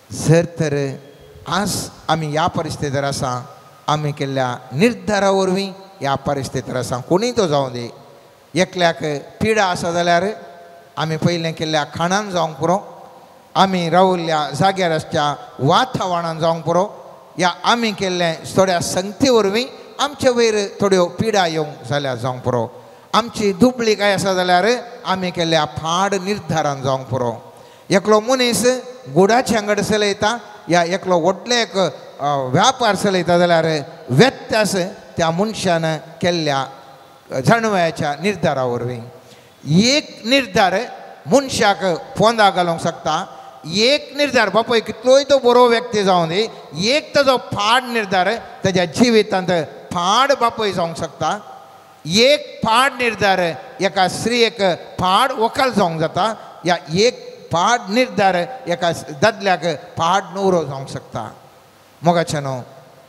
जर तर आज आमी ह्या परिस्थितीर आसा आमी केल्ल्या निर्धारा वरवीं ह्या परिस्थितीर आसा कोणीय तो जावं दी एकल्याक पिडा आसा जाल्यार आमी पयलें केल्ल्या खाणान जावंक पुरो आमी रावल्ल्या जाग्यार आसच्या वातावरणान जावंक पुरो या आमी केल्लें थोड्या संगती वरवीं आमचे वयर थोड्यो पिडा येवंक जाल्यार जावंक पुरो आमची दुबळी काय आसा जाल्यार आमी केल्ल्या फाड निर्धारान जावंक पुरो. एकलो मनीस गुडाचे अंगड चलयता या एकलो व्हडलो एक व्यापार चलयता जाल्यार व्यत्यास त्या मनशान केल्ल्या जाणवयाच्या निर्धारा वरवीं. एक निर्धार मनशाक पोंदा घालूंक शकता एक निर्धार बापूय कितलोय तो बरो व्यक्ती जावं दी एक ताजो फाड निर्धार ताज्या जिवितांत फाड बापूय जावंक शकता एक फाड निर्धार एका स्त्रियेक फाड वकाल जावंक जाता या एक फाड निर्धार एका दादल्याक फाड न्हवरो जावंक शकता. मोगाचें न्हू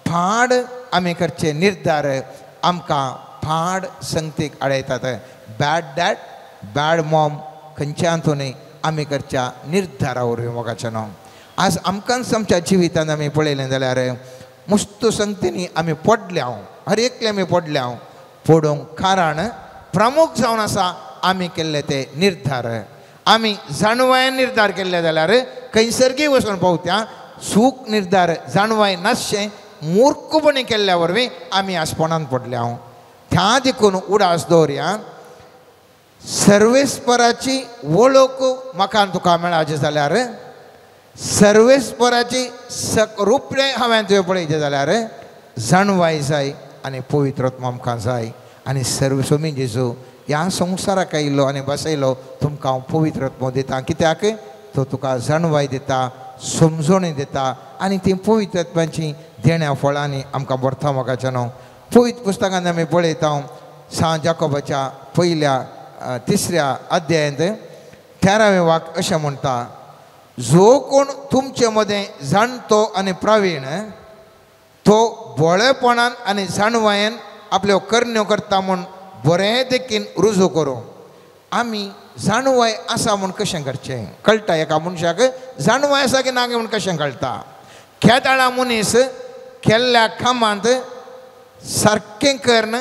फाड आमी करचे निर्धार आमकां फाड संगतीक आडयतात. बॅड डॅड बॅड मॉम खंयच्या हातूंत आमी करच्या निर्धारा वरवीं मोगाचें न्हू. आज आमकांच आमच्या जिवितांत आमी पळयलें जाल्यार मुस्त संगतींनी आमी पडल्या हर एकले आमी पडल्या पडूंक कारण प्रमुख जावन आसा आमी केल्ले ते निर्धार. आमी जाणवायन निर्धार केल्ले जाल्यार खंयसरगी वचून पावत्या चूक निर्धार जाणवाय नासचें मूर्खपणी केल्ल्या वरवीं आमी आसपणान पडल्या. त्या देखून उडास दवरया सर्वेस्पराची वळख म्हाका तुका मेळाची जाल्यार सर्वेस्पराची रुपणें हांवें तुवें पळयचें जाल्यार जाणवाय जाय आनी पवित्र आमकां जाय आनी सर्व स्वामी जेजू ह्या संवसाराक आयिल्लो आनी बसयलो तुमकां हांव पवित्र आत्मो दिता कित्याक तो तुका जाणवाय दिता समजोणी दिता आनी ती पवित्र आत्म्याची देण्या फळांनी आमकां भरता मोगाचें न्हू. पवित्र पुस्तकांत आमी पळयता सांत जाकोबाच्या पयल्या तिसऱ्या अध्यायांत 13वें वाक्य अशें म्हणटा जो कोण तुमचे मदें जाणतो आनी प्रवीण तो भोळेपणान आनी जाणवायेन आपल्यो करण्यो करता म्हूण बरें देखीन रुजू करूं. आमी जाणवाय आसा म्हूण कशें करचें कळटा एका मनशाक जाणवाय आसा की ना म्हूण कशें कळटा. खेदाळा मनीस केल्ल्या कामांत सारकें करून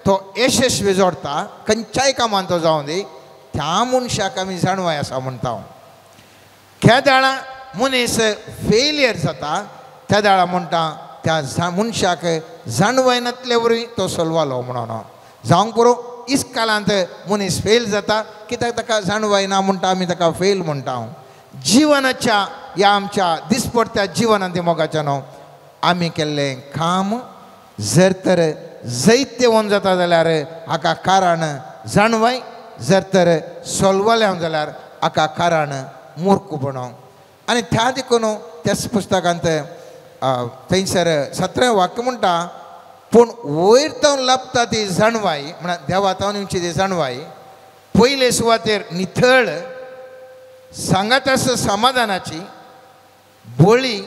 तो यशस्वी जोडटा खंयच्याय कामांत तो जावं दी त्या मनशाक आमी जाणवाय आसा म्हणटा. खेदाळा मनीस फेलियर जाता त्या दाळा म्हणटा त्या मनशाक जाणवाय नासले वरवीं तो सलवालो म्हणून जावंक पुरो इस्कालांत मनीस फेल जाता कित्याक ताका जाणवाय ना म्हणटा आमी ताका फेल म्हणटा. जिवनाच्या ह्या आमच्या दिसपडत्या जिवनांत मोगाच्या न्हू आमी केल्लें काम जर तर जैत्यवंत जाता जाल्यार हाका कारण जाणवाय जर तर सोलवलें जाल्यार हाका कारण मूर्खपण. आनी त्या देखून त्याच पुस्तकांत थंयसर 17 वाक्य म्हणटा पूण वयर तावन लाभता ती जाणवाय म्हळ्यार देवा तावन येवची ती जाणवाय पयले सुवातेर निथळ सांगात आसा समाधानाची बळी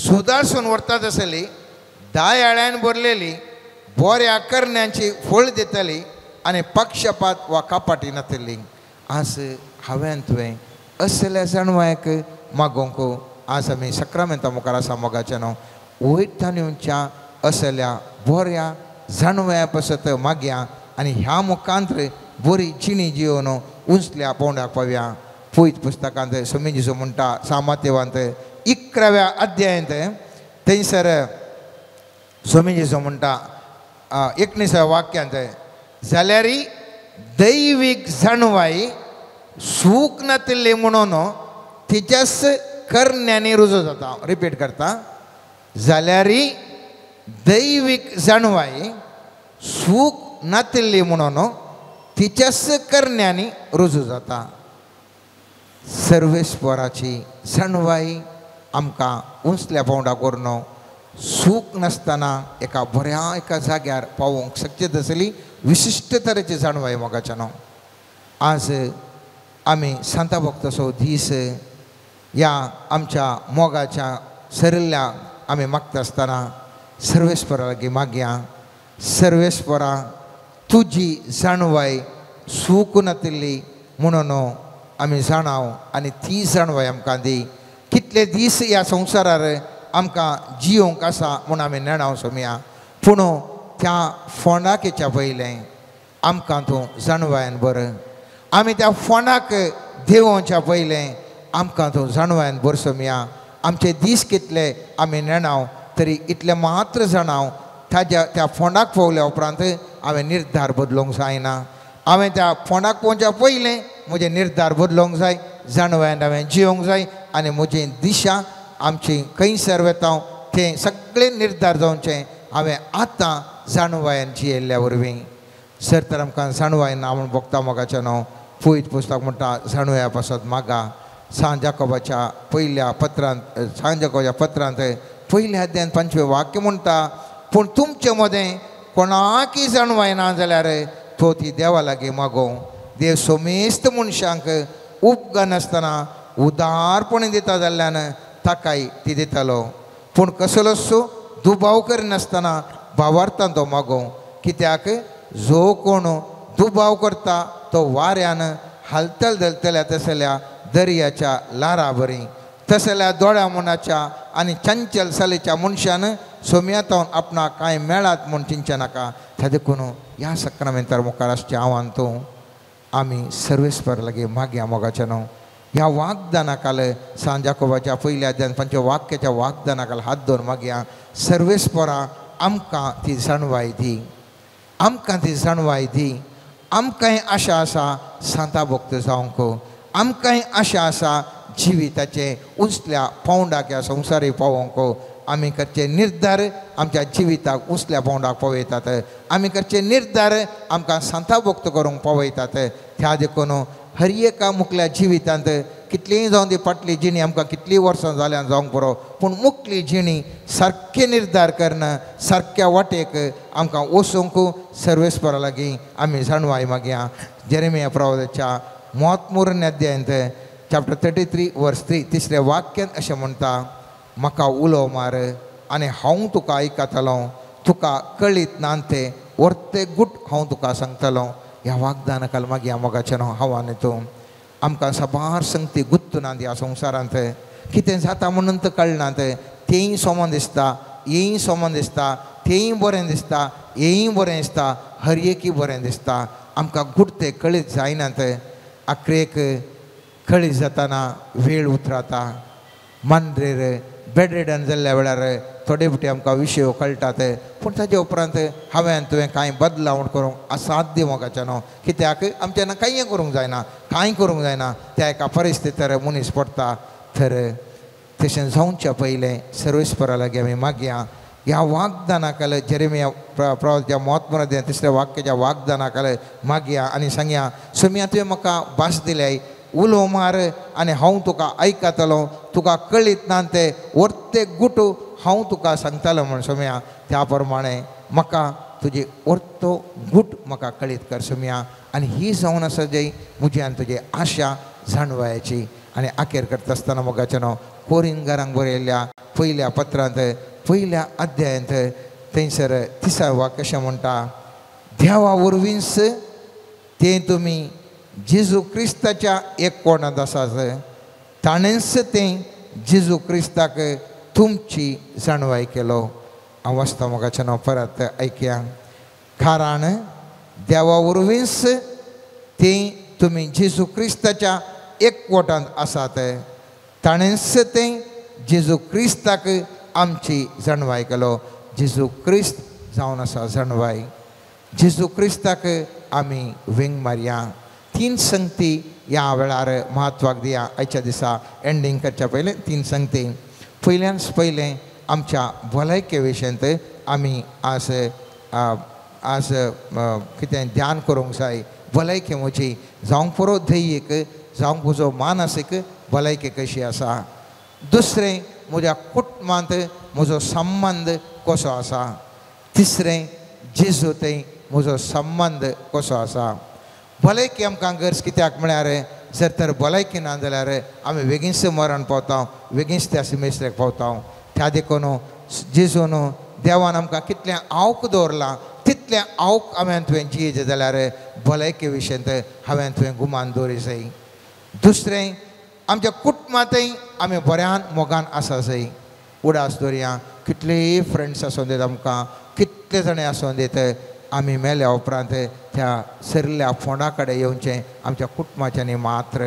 सुदारसून व्हरतात आसली दायाळ्यान भरलेली बऱ्या करण्यांची फळ दितली आनी पक्षपात वा कपाटी नातली. आज हांवें तुवें असल्या जाणवायक मागोवंक आज आमी सक्रामेंता मुखार आसा मोगाचें न्हू वयर येवच्या असल्या बऱ्या जाणवया पासत मागया आनी ह्या मुखांत बरी जिणी जिवन उंचल्या पावंड्याक पावया. पयत पुस्तकांत स्वामी जेजू म्हणटा सामातेवांत 11व्या अध्यायांत थंयसर स्वामी जेजू म्हणटा 19व्या वाक्यांत जाल्यारय दैवीक जाणवाय सूख नातिल्ली म्हणून तिच्याच करण्यांनी रुजू जाता. रिपीट करता, जाल्यारी दैवीक जाणवाय सूख नातिल्ली म्हणून तिच्याच करण्यांनी रुजू जाता. सर्वेस्पराची जाणवाय आमकां उंचल्या पावंडा करून सूख नासतना एका बऱ्या एका जाग्यार पावोवंक शक्य तसली विशिश्ट तरेची जाणवाय मोगाच्यानो. आज आमी सांता भक्ताचो दीस ह्या आमच्या मोगाच्या सरिल्ल्या आमी मागता आसतना सर्वेस्परा लागीं मागया, सर्वेस्परा तुजी जाणवाय सूख नातिल्ली म्हणून आमी जाणाव आनी ती जाणवाय आमकां दी. कितले दीस ह्या संवसारार आमकां जियोंक आसा म्हूण आमी नेणाव सोमया, पूण त्या फोंडाकेच्या पयलें आमकां तूं जाणवायन बरं. आमी त्या फोंडाक देवोवच्या पयलें आमकां तूं जाणवायन बर सोमया. आमचे दीस कितले आमी नेणाव तरी इतले मात्र जाणाव ताज्या त्या फोंडाक पावल्या उपरांत हांवें निर्धार बदलूंक जायना. हांवें त्या फोंडाक पोवच्या पयलें म्हजें निर्धार बदलूंक जाय, जाणवायन हांवें जियोंक जाय आनी म्हजी दिशा आमची खंयसर वेता तें सगळें निर्धार जावचें हांवें आतां जाणवायन जियेल्ल्या वरवीं. सर तर आमकां जाणवाय ना म्हूण भोगता मोगाचें न्हू. पयत पुस्तक म्हणटा जाणवया पासत मागा. सांत जाकोबाच्या पयल्या पत्रांत, सांत जाकोबाच्या पत्रांत पयल्या अध्यायान 5वें वाक्य म्हणटा, पूण तुमचे मदें कोणाकय जाणवाय ना जाल्यार तो ती देवा लागीं मागोवं. देव सोमेस्त मनशांक उपगनासतना उदारपणे दिता जाल्ल्यान ताकाय ती दितालो, पूण कसलोसो दुबाव करिनासतना भावार्थान तो मागोवं. कित्याक जो कोण दुबाव करता तो वाऱ्यान हालतल धलतल्या तसल्या दर्याच्या ल्हारा बरी तसल्या दोळ्या मुनाच्या आनी चंचल सलेच्या मनशान सोम्यातावन आपणाक कांय मेळात म्हूण चिंतचें नाका. त्या देखून ह्या सक्रामेंतार मुखार आसचें आव्हान तूं आमी सर्वेस्पर लागीं मागया मोगाचें न्हू. ह्या वागदाना खाल सांत जाकोबाच्या पयल्या अध्यायान 5 वाक्याच्या वागदाना खाल हात दवर मागया, सर्वेस्परा आमकां ती जाणवाय दी, आमकां ती जाणवाय दी. आमकांय आशा आसा सांता भक्त जावंक, आमकांय आशा आसा जिविताचे उंचल्या पावंडाक ह्या संवसारी पावोवंक. आमी करचे निर्धार आमच्या जिविताक उंचल्या पावंडाक पावयतात, आमी करचे निर्धार आमकां सांता भक्त करूंक पावयतात. त्या देखून हर एका मुकल्या जिवितांत कितलीय जावन ती फाटली जिणी आमकां कितलीं वर्सां जाल्यान जावंक पुरो, पूण मुकली जिणी सारके निर्धार करून सारक्या वाटेक आमकां वचूंक सर्वेस्परा लागीं आमी जाणवाय मागया. जेरेमिया प्रवादाच्या मोतमुरण अध्यायांत चॅप्टर 33 वर्स 3 तिसऱ्या वाक्यान अशें म्हणटा, म्हाका उलो मार आनी हांव तुका आयकतलो, तुका कळीत ना तें वर्ते गुट हांव तुका सांगतलो. ह्या वागदाना खाल मागया मोगाचें न्हू हांव आनी तूं आमकां साबार संगती गुत्तुनात ह्या संवसारांत. कितें जाता म्हणून तर कळना, तेंय सोमोन दिसता, हेंय सोमोन दिसता, तेंय बरें दिसता, हेंय बरें दिसता, हर एकय बरें दिसता. आमकां गुटते कळीत जायनात. आखरेक कळीत जाताना वेळ उतराता. मांद्रेर बेडरेडन जाल्ल्या वेळार थोडे फावटी आमकां विशय कळटात, पूण ताजे उपरांत हांवें तुवें कांय बदलावण करूंक असाध्य मोगाचें न्हू. कित्याक आमच्यान कांय करूंक जायना, कांय करूंक जायना. त्या एका परिस्थितीर मनीस पडटा. तर तशें जावच्या पयलें सर्वेस्परा लागीं आमी मागया. ह्या वागदाना खाल जेरेमिया प्रवाच्या मोतमराच्या तिसऱ्या वाक्याच्या वागदाना खाल मागया आनी सांगया, सोम्या तुवें म्हाका भास दिल्याय, उलो मार आनी हांव तुका आयकतलो, तुका कळीत ना तें वर्ते गुटू हांव तुका सांगतलो म्हूण सोम्या. त्या प्रमाणे म्हाका तुजी वर्तो गुट म्हाका कळीत कर सोम्या. आनी ही जावन आसा जी म्हजी आनी तुजी आशा जाणवायची. आनी आखेर करता आसतना मोगाचें न्हू कोरिंगारांक बरयल्ल्या पयल्या पत्रांत पयल्या अध्यायांत थंयसर 30 वाक्य अशें म्हणटा, देवा वरवींच तें तुमी जेजू क्रिस्ताच्या एक कोणांत आसात, ताणेंच तें जेजू क्रिस्ताक तुमची जाणवाय केलो. हांव वाचता मोगाचें नांव परत आयकया. कारण देवा वरवींच तें तुमी जेजू क्रिस्ताच्या एकवटांत आसात, ताणेंच तें जेजू क्रिस्ताक आमची जाणवाय केलो. जेजू क्रिस्त जावन आसा जाणवाय. जेजू क्रिस्ताक आमी वेंग मारया. तीन संगती ह्या वेळार म्हत्वाक दिया. आयच्या दिसा एंडींग करच्या पयलें तीन संगती. पयल्यान पयलें आमच्या भलायके विशयांत आमी आज आज कितें ध्यान करूंक जाय. भलायकी म्हजी जावंक पुरो दैहीक, जावंक म्हजो मानसीक भलायकी कशी आसा. दुसरें म्हज्या कुटुंबांत म्हजो संबंद कसो आसा. तिसरें जेजू थंय म्हजो संबंद कसो आसा. भलायकी आमकां गरज कित्याक म्हळ्यार जर तर भलायकी ना जाल्यार आमी बेगीनच मरण पावता, बेगीनच त्या सिमेस्त्रेक पावता. त्या देखून जेजून देवान आमकां कितलें आवक दवरलां तितलें आवक हांवें तुवें जियेचें जाल्यार भलायके विशयांत हांवें तुवें गुमान दवरी जाय. दुसरें आमच्या कुटुंबांतय आमी बऱ्यान मोगान आसा जाय. उडास दवरया कितलेय फ्रेंड्स आसूं दित आमकां, कितले जाणां आसूं दित, आमी मेल्या उपरांत त्या सरिल्ल्या फोंडा कडेन येवचें आमच्या कुटुंबाच्यांनी मात्र.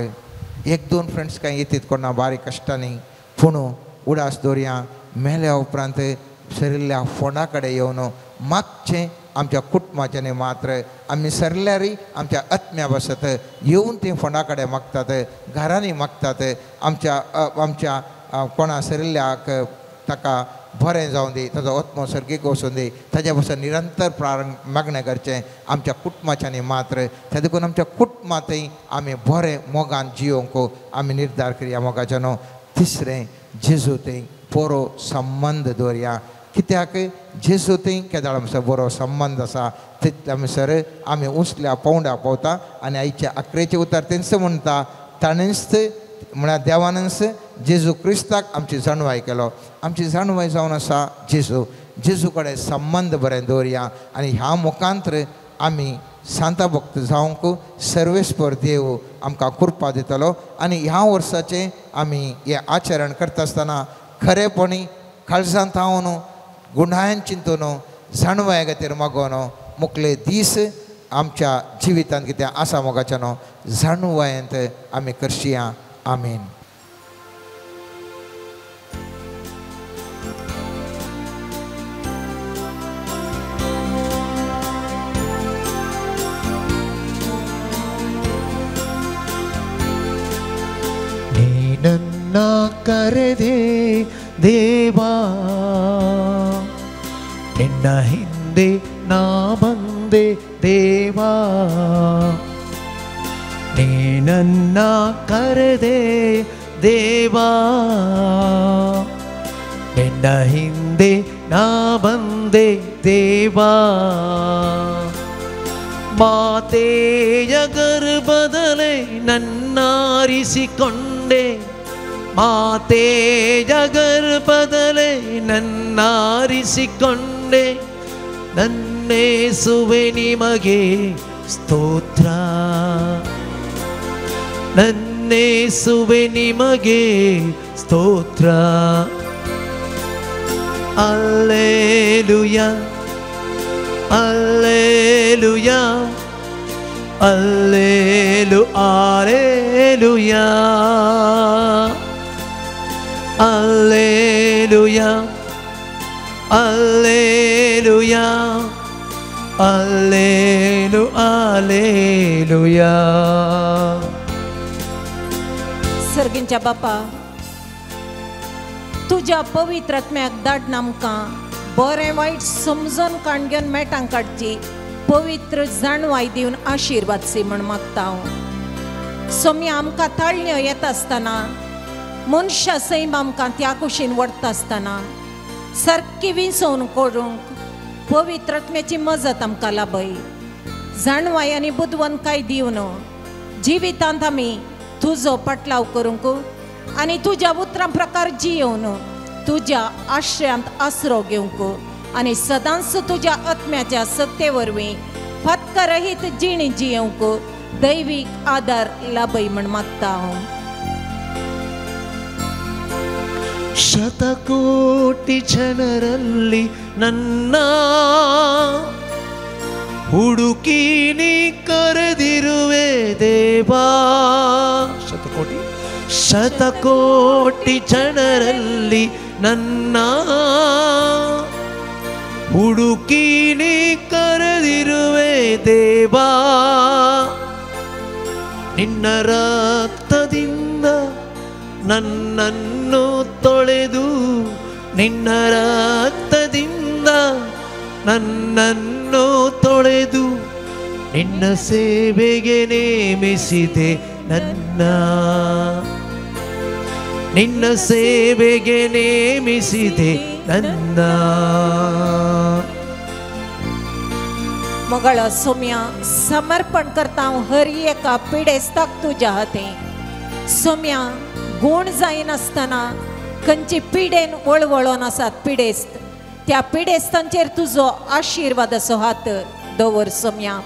एक दोन फ्रेंड्स कांय येतीत कोणा बारीक कश्टांनी, पूण उडास दवरया मेल्या उपरांत सरिल्ल्या फोंडा कडेन येवन मागचें आमच्या कुटुंबाच्यांनी मात्र. आमी सरल्यारय आमच्या आत्म्या बसत येवन तीं फोंडा कडेन मागतात, घरांनी मागतात. आमच्या आमच्या कोणा सरिल्ल्याक ताका बरें जावं दी, ताजो आत्मो सर्गीक वचूं दी, ताज्या पासून निरंतर प्रारंभ मागणें करचें आमच्या कुटुंबाच्यांनी मात्र. त्या देखून आमच्या कुटुंबांतय आमी बरें मोगान जियोवंक आमी निर्धार करया मोगाच्यानो. तिसरें जेजू थंय बरो संबंद दवरया. कित्याक जेजू थंय केदाळ आमचो बरो संबंद आसा तितले आमसर आमी उंचल्या पावंड्या पावता. आनी आयच्या आकरेचें उतर तेंच म्हणटा, ताणेंच म्हळ्यार देवानच जेजू क्रिस्ताक आमची जाणवाय केलो. आमची जाणवाय जावन आसा जेजू. जेजू कडेन संबंद बरें दवरया आनी ह्या मुखांतर आमी सांता भक्त जावंक सर्वेस्पर देव आमकां कृपा दितलो. आनी ह्या वर्साचें आमी हें आचरण करता आसतना खरेपणी काळजांत हांव गुणायन चिंतून जाणवाय खातीर मागोवन मुखले दीस आमच्या जिवितांत कितें आसा मोगाच्यानो जाणवायेंत आमी करशिया. आमीन. ನನ್ನ ಕರೆದೆ ದೇವಾ, ನಿನ್ನ ಹಿಂದೆ ನಾ ಬಂದೆ ದೇವಾ, ನೀನನ್ನ ಕರೆದೆ ದೇವಾ, ನಿನ್ನ ಹಿಂದೆ ನಾ ಬಂದೆ ದೇವಾ, ಮಾತೆಯ ಗರ್ಭದಲ್ಲೇ ನನ್ನಾರಿಸಿಕೊಂಡೆ, ಮಾತೆಯ ಗರ್ಭದಲ್ಲೇ ನನ್ನಾರಿಸಿಕೊಂಡೆ, ನನ್ನೇಸುವೆ ನಿಮಗೆ ಸ್ತೋತ್ರ, ನನ್ನೇಸುವೆ ನಿಮಗೆ ಸ್ತೋತ್ರ. ಅಲ್ಲೇಲುಯಾ, ಅಲ್ಲೇಲುಯಾ, ಅಲ್ಲೇಲು ಆಲೇಲುಯಾ, ಅಲ್ಲೇಲುಯಾ, ಅಲ್ಲೇಲುಯಾ, ಅಲ್ಲೇಲು ಆಲೇಲುಯಾ. सर्गींच्या बापा, तुज्या पवित्र आत्म्याक धाडून आमकां बरें वायट समजून काण घेवन मेटां काडची पवित्र जाणवाय दिवन आशिर्वाद सी म्हण मागता हांव. सोमी आमकां ताळण्यो येता आसतना, मनशां सैम आमकां त्या कुशीन व्हरता आसतना सारकी विंचोवन करूंक पवित्र आत्म्याची मजत आमकां लाभय. जाणवाय आनी बुदवंतकाय दिवन जिवितांत आमी तुजो पाटलाव करूंक आनी तुज्या उतरां प्रकार जियोवन तुज्या आश्रयांत आसरो घेवंक आनी सदांच तुज्या आत्म्याच्या सत्ते वरवीं फातकरहीत जिणी जियोवंक दैवीक आदार लाभय म्हण मागता हांव. ಶತಕೋಟಿ ಜನರಲ್ಲಿ ನನ್ನ ಹುಡುಕಿ ನೀ ಕರೆದಿರುವೆ ದೇವಾ, ಶತಕೋಟಿ ಶತಕೋಟಿ ಜನರಲ್ಲಿ ನನ್ನ ಹುಡುಕಿ ನೀ ಕರೆದಿರುವೆ ದೇವಾ, ನಿನ್ನ ರಕ್ತದಿಂದ ನನ್ನನ್ನು ತೊಳೆದು, ನಿನ್ನ ರಕ್ತದಿಂದ ನನ್ನನ್ನು ತೊಳೆದು, ನಿನ್ನ ಸೇವೆಗೆ ನೇಮಿಸಿದೆ ನನ್ನ, ನಿನ್ನ ಸೇವೆಗೆ ನೇಮಿಸಿದೆ ನನ್ನ. मगळ सोम्या समर्पण करता हांव हर एका पिडेस्ताक तुज्या हातीं. सोम्या गूण जायनासतना खंयची पिडेन वळवळोन आसात पिडेस्त, त्या पिडेस्तांचेर तुजो आशिर्वादाचो हात दवर सोम्या.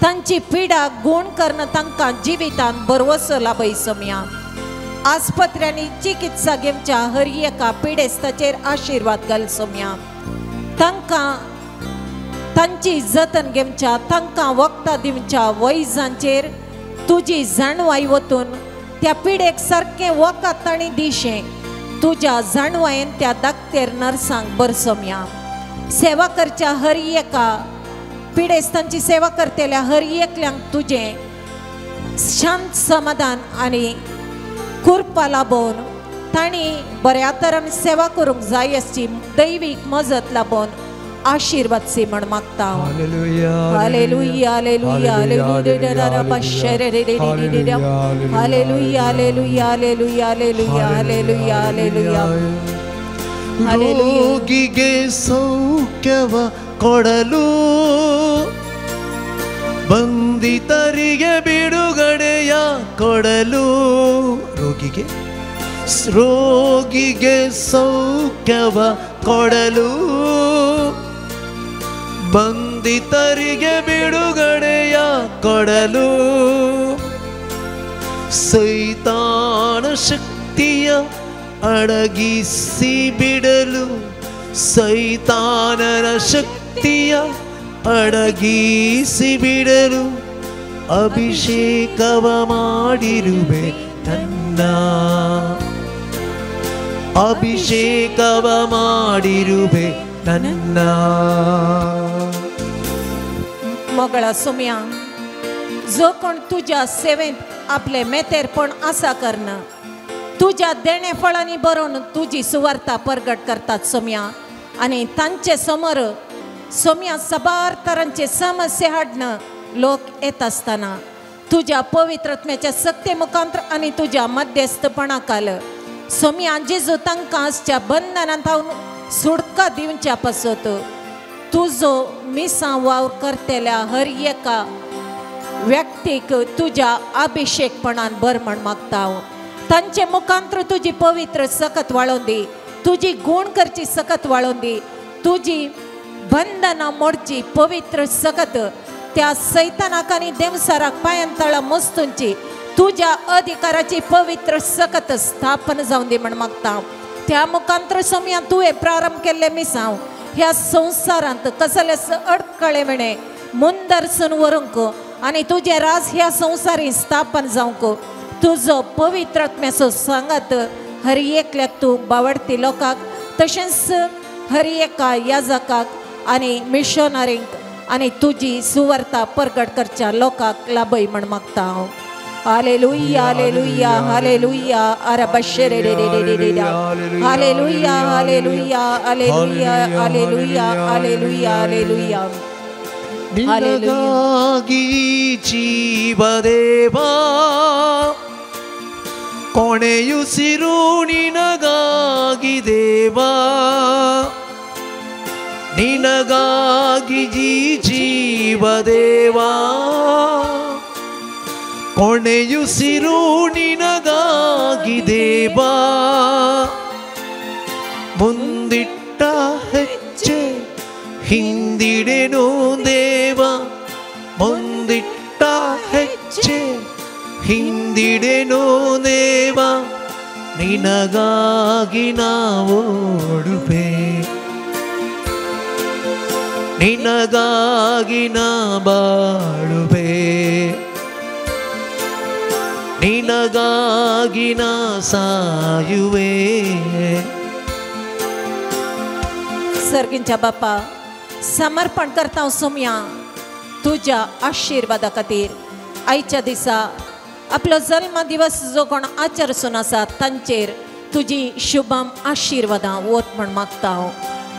तांची पिडा गूण करून तांकां जिवितान बरवसो लाभय सोम्या. आस्पत्र्यांनी चिकित्सा घेवच्या हर एका पिडेस्ताचेर आशिर्वाद घाल सोम्या. तांकां तांची जतन घेवच्या, तांकां वखदां दिवच्या वैजांचेर तुजी जाणवाय वतून त्या पिडेक सारकें वखद तांणी दिशें तुज्या जाणवायेन त्या दाक्तेर नर्सांक बरसोम्या. सेवा करच्या हर एका पिडेस्तांची सेवा करतल्या हर एकल्यांक तुजें शांत समाधान आनी कृपा लाभोवन तांणी बऱ्या तरान सेवा करूंक जाय आसची दैवीक मजत लाभोवन आशीर्वाद सी म्हण मागता. Hallelujah, hallelujah, hallelujah, hallelujah, hallelujah, hallelujah, hallelujah, hallelujah, hallelujah. ರೋಗಿಗೆ ಸೌಖ್ಯವ ಕೊಡಲು, ಬಂಧಿತರಿಗೆ ಬಿಡುಗಡೆಯ ಕೊಡಲು, ರೋಗಿಗೆ ಸೌಖ್ಯವ ಕೊಡಲು, ಬಂಧಿತರಿಗೆ ಬಿಡುಗಡೆಯ ಕೊಡಲು, ಸೈತಾನ ಶಕ್ತಿಯ ಅಡಗಿಸಿ ಬಿಡಲು, ಸೈತಾನನ ಶಕ್ತಿಯ ಅಡಗಿಸಿ ಬಿಡಲು, ಅಭಿಷೇಕವ ಮಾಡಿರುವೆ ನನ್ನ, ಅಭಿಷೇಕವ ಮಾಡಿರುವೆ ನನ್ನ. मगळा सोम्या, जो कोण तुज्या सेवेंत आपले मेतेरपण आसा करना, तुज्या देणे फळांनी बरोवन तुजी सुवार्ता परगट करतात सोम्या. आनी तांचे समोर सोम्या साबार तरांचे समस्या हाडणं लोक येत आसतना तुज्या पवित्र आत्म्याच्या सक्ते मुखांतर आनी तुज्या मध्यस्थपणाकाल सोम्या जेजू तांकां आसच्या बंधनांत सुटका दिवच्या पासत तुजो मिसां वावर करतल्या हर एका व्यक्तीक तुज्या अभिषेकपणान बर म्हण मागता. तांचे मुखांतर तुजी पवित्र सकत वाळोवन दी, तुजी गूण करची सकत वाळोवन दी, तुजी बंधनां मोडची पवित्र सकत त्या सैतानाक आनी देवसाराक पांयान तळा मस्तुंची तुज्या अधिकाराची पवित्र सकत स्थापन जावन दी म्हण मागता. त्या मुखांतर सोम्या तुवें प्रारंभ केल्लें मिसांव ह्या संवसारांत कसलेच अडकळे म्हणे मुंदरसून व्हरूंक आनी तुजें राज ह्या संवसारीं स्थापन जावंक तुजो पवित्र आत्म्याचो सांगात हर एकल्याक तूं बावडती लोकांक तशेंच हर एका याजकाक आनी मिशनरींक आनी तुजी सुवार्ता परगट करच्या लोकांक लाभय म्हण मागता हांव. Hallelujah, hallelujah, hallelujah, अरबशे रे रे रे रे रे. Hallelujah, hallelujah, hallelujah, hallelujah, hallelujah, hallelujah. ನಿನಗಾಗಿ ಜೀವದೇವಾ, ಕೊನೆಯುಸಿರು ನಿನಗಾಗಿ ದೇವಾ, ನಿನಗಾಗಿ ಜೀವದೇವಾ, ಕೊನೆಯುಸಿರು ನಿನಗಾಗಿ ದೇವಾ, ಮುಂದಿಟ್ಟ ಹೆಜ್ಜೆ ಹಿಂದಿಡೆನು ದೇವ, ಮುಂದಿಟ್ಟ ಹೆಜ್ಜೆ ಹಿಂದಿಡೆನು ದೇವ, ನಿನಗಾಗಿ ನಾವೋಡುವೆ, ನಿನಗಾಗಿ ನಾ ಬಾಳುವೆ, ನಿನಗಾಗಿ ನಾ ಸಾಯುವೆ. सर्गींच्या बापा, समर्पण करता सोम्या तुज्या आशिर्वादा खातीर। आयच्या दिसा आपलो जल्म दिवस जो कोण आचरसून आसा तांचेर तुजी शुभम आशिर्वादां वत म्हण मागता हांव।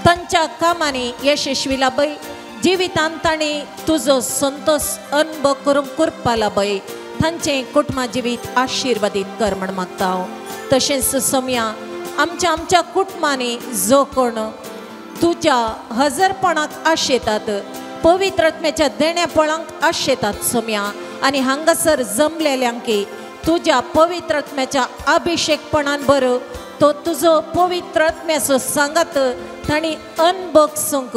तांच्या कामांनी यशस्वी लाभय, जिवितांत तांणी तुजो संतोष अनुभव करूंक करपा लाभय, तांचें कुटुंबा जिवीत आशिर्वादीत कर म्हण मागता हांव। तशेंच सोम्या आमच्या आमच्या कुटुंबांनी जो कोण तुज्या हजरपणाक आशेतात, पवित्र आत्म्याच्या देण्यापणाक आशेतात सोम्या, आनी हांगासर जमलेल्यांकी तुज्या पवित्र आत्म्याच्या अभिषेकपणान बरो तो तुजो पवित्र आत्म्याचो सांगात तांणी अनभोगसूंक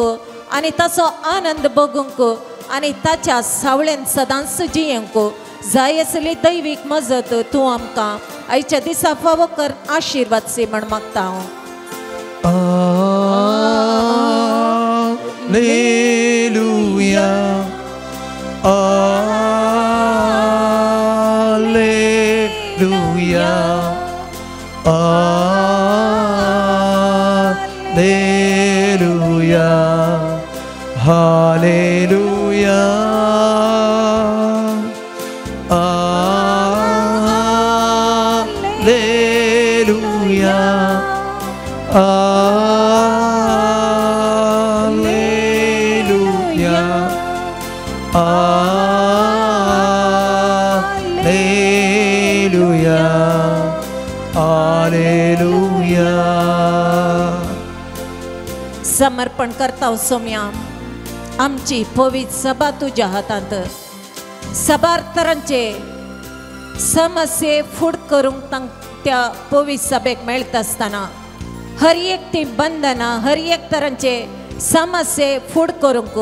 आनी ताचो आनंद भोगूंक आनी ताच्या सावळेन सदांच जियेवंक जाय आसली दैवीक मजत तूं आमकां आयच्या दिसा फावो कर आशिर्वाद सी म्हण मागता हांव। Alleluia, Alleluia, Alleluia, Alleluia, Alleluia, Alleluia, Alleluia, Alleluia। समर्पण करता सोम्या आमची पवित्र सभा तुज्या हातांत। साबार तरांचे समस्ये फूड करूंक त्या पवित्र सभेक मेळटा आसतना हर एक ती बंधनां, हर एक तरांचे समस्ये फूड करूंक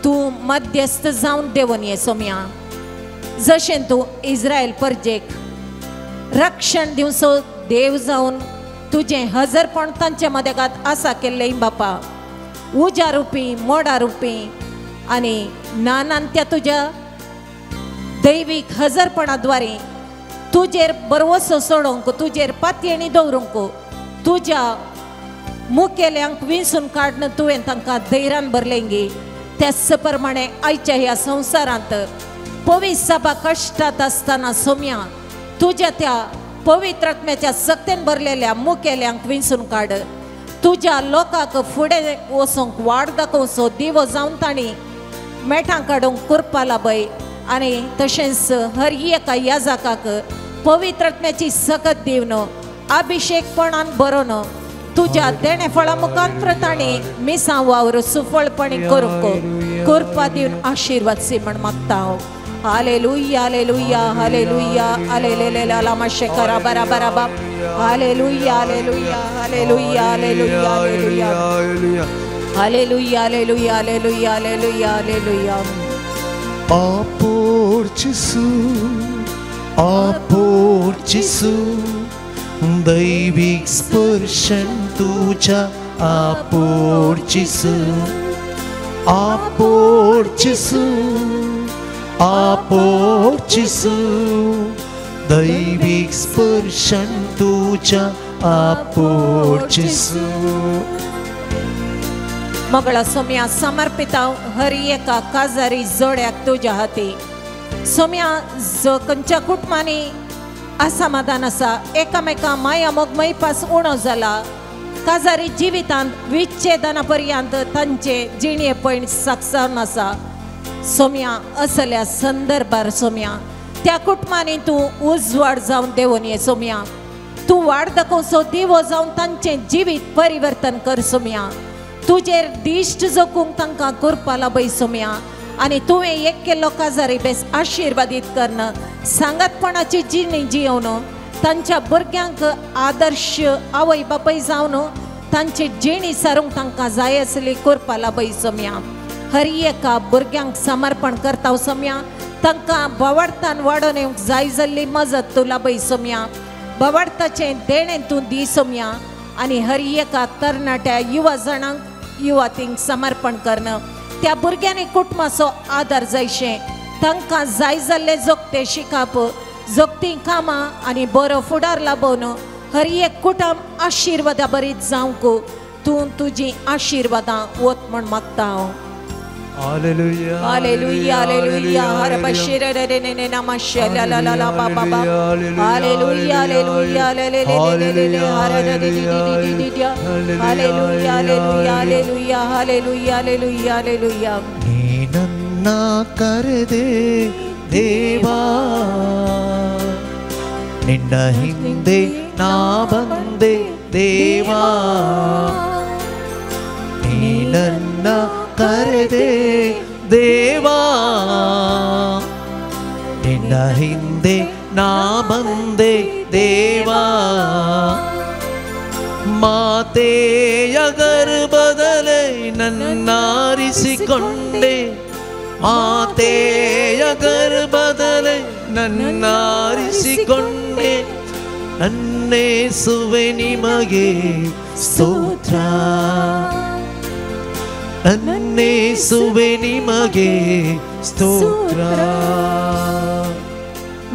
तूं मध्यस्थ जावन देवून ये सोम्या। जशें तूं इस्रायल परजेक रक्षण दिवचो देव जावन तुजें हजरपण तांचे मदेगात आसा केल्लें बापा, उज्या रुपी मोडा रुपी आनी नानान त्या तुज्या दैवीक हजरपणाद्वारे तुजेर बरवसो सोडोवंक, तुजेर पातयेणी दवरूंक, तुज्या मुखेल्यांक विंचून काडून तुवें तांकां धैर्यान भरलेंगी। त्याच प्रमाणे आयच्या ह्या संवसारांत पवित्र सभा कश्टांत आसतना सोम्या तुज्या त्या पवित्र आत्म्याच्या सक्तेन भरलेल्या मुखेल्यांक विंचून काड, तुज्या लोकांक फुडें वचूंक वाड दाखोवचो दिवो जावन तांणी मेठां काडूंक करपा लाभय आनी तशेंच हर एका याजकाक पवित्र आत्म्याची सकत दिवन अभिषेकपणान बरोवन तुज्या देणे फळा मुखांत्र तांणी मिसां वावर सुफळपणी करूंक करपा दिवन आशिर्वाद सी म्हण मागता हांव। हालेलुया, हालेलुया, हालेलुया, हालेलुया, लामा शेकरा बरा बरा बाप। Hallelujah, hallelujah, hallelujah, hallelujah, hallelujah, hallelujah, hallelujah, hallelujah, hallelujah, hallelujah. आपोर्चिसु, आपोर्चिसु, दैविक स्पर्शन तुझ्या आपोर्चिसु, आपोर्चिसु, आपोर्चिसु, दैविक स्पर्शन तुझ्या आपोर्चिसु। मगळा सोम्या समर्पिता हर एका काजारी जोड्याक तुज्या हाती। सोम्या जो खंयच्या कुटुंबांनी असमाधान आसा, एकामेका माया मोग पास उणो जाला, काजारी जिवितांत विच्छेदना पर्यंत तांचे जिणे पयण साक्षान आसा सोम्या, असल्या संदर्भार सोम्या त्या कुटुंबांनी तूं उजवाड जावन देवून ये सोम्या, तूं वाड दाखोवचो दिवो जावन तांचें जिवीत परिवर्तन कर सोम्या, तुजेर दिश्ट जगूंक तांकां करपा लाभय सोम्या आनी तुवें एक केल्लो काजारी बेस आशिर्वादीत करून सांगातपणाची जिणी जियोवन तांच्या भुरग्यांक आदर्श आवय बापाय जावन तांची जिणी सारूंक तांकां जाय आसली करपा लाभय सोम्या। हर एका भुरग्यांक समर्पण करता सोम्या, तांकां बोवाळतान वाडोवन येवंक जाय जाल्ली मजत तूं लाभय सोम्या, बोवाळताचें देणें तूं दी सोम्या आनी हर एका तरणाट्या युवा जाणांक युवातींक समर्पण करणं त्या भुरग्यांनी कुटुंबाचो आदार जायशें, तांकां जाय जाल्लें जोगतें शिकप, जोगतीं कामां आनी बरो फुडार लाभोवन हर एक कुटुंब आशिर्वादा बरीत जावंक तूं तुजी आशिर्वादां वत म्हण मागता हांव. Hallelujah, hallelujah, hallelujah. हर बशीर रे रे ने नमः ला ला ला ला बा बा बा. हालेलुया, हालेलुया, ले ले ले ले ले ले. हर रे रे रे रे रे रे. Hallelujah, hallelujah, hallelujah, hallelujah, hallelujah, hallelujah. ನೀನನ್ನ ಕರೆದೆ ದೇವಾ, ನಿನ್ನ ಹಿಂದೆ ನಾ ಬಂದೆ ದೇವಾ, ನೀನನ್ನ ಕರೆದೆ ದೇವಾ, ನಿನ್ನ ಹಿಂದೆ ನಾ ಬಂದೆ ದೇವಾ, ಮಾತೆಯ ಗರ್ಭದಲ್ಲೇ ನನ್ನಾರಿಸಿಕೊಂಡೆ, ಮಾತೆಯ ಗರ್ಭದಲ್ಲೇ ನನ್ನಾರಿಸಿಕೊಂಡೆ, ನನ್ನೇಸುವೆ ನಿಮಗೆ ಸ್ತೋತ್ರ, ನನ್ನೇಸುವೆ ನಿಮಗೆ ಸ್ತೋತ್ರ.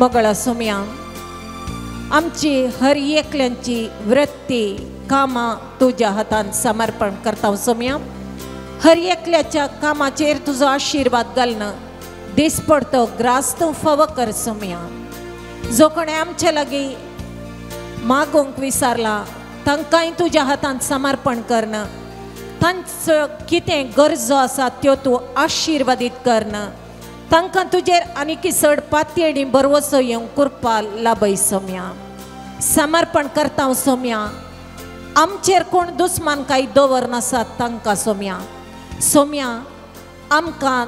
मगळा सोम्या, आमची हर एकल्यांची वृत्ती कामां तुज्या हातान समर्पण करता सोम्या. हर एकल्याच्या कामाचेर तुजो आशिर्वाद घालना दिसपडतो ग्रास तूं फावो कर सोम्या. जो कोणें आमचे लागीं मागूंक विसारला तांकांय तुज्या हातान समर्पण करना, तांचो कितें गरजो आसा त्यो तूं आशिर्वादीत करना, तांकां तुजेर आनीक चड पातयेणी बरवसो येवंक कृपा लाभय सोम्या. समर्पण करता सोम्या, आमचेर कोण दुस्मान कांय दवरनासात तांकां सोम्या. सोम्या आमकां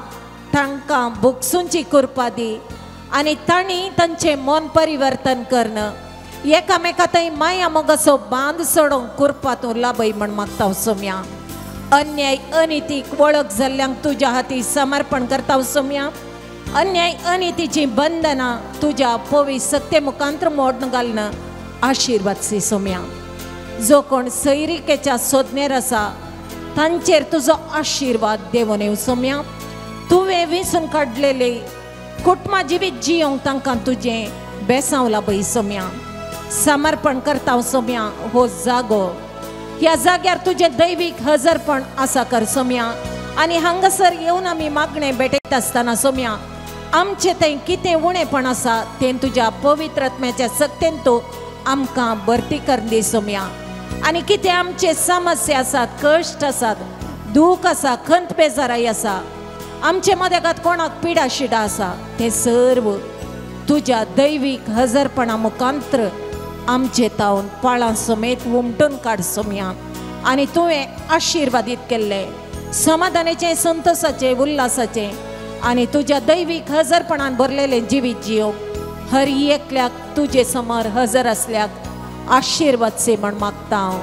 तांकां भोगसूंची कृपा दी आनी तांणी तांचें मन परिवर्तन करणं, एकामेका थंय माया मोगाचो बांद सोडोवंक कृपा तूं लाभय म्हण मागता सोम्या. अन्याय अनितीक वळख जाल्ल्यांक तुज्या हाती समर्पण करता सोम्या. अन्याय अनितीची बंधनां तुज्या पवी सत्ते मुखांत्र मोडून घालना आशिर्वाद सी सोम्या. जो कोण सैरिकेच्या सोदनेर आसा तांचेर तुजो आशिर्वाद देवून येवं सोम्या. तुवें विसून काडलेले कुटुंबा जिवीत जियोंक तांकां तुजें बेसांव लाभय सोम्या. समर्पण करता सोम्या हो जागो, ह्या जाग्यार तुजें दैवीक हजरपण आसा कर सोम्या. आनी हांगासर येवन आमी मागणें भेटयता आसतना सोम्या आमचें थंय कितें उणेपण आसा तें तुज्या पवित्र आत्म्याच्या सक्तेन तूं आमकां भरती कर दी सोम्या. आनी कितें आमचे समस्या आसात, कश्ट आसात, दूख आसा, खंत बेजाराय आसा, आमचे मदेगात कोणाक पिडा शिडा आसा तें सर्व तुज्या दैवीक हजरपणा मुखांत्र आमचे तावन पाळां समेत उमटून काड सोम्या. आनी तुवें आशिर्वादीत केल्ले समाधानाचें, संतोसाचें, उल्हासाचें आनी तुज्या दैवीक हजरपणान भरलेलें जिवीत जियो हर एकल्याक तुजे समोर हजर आसल्याक आशिर्वाद से म्हण मागता हांव.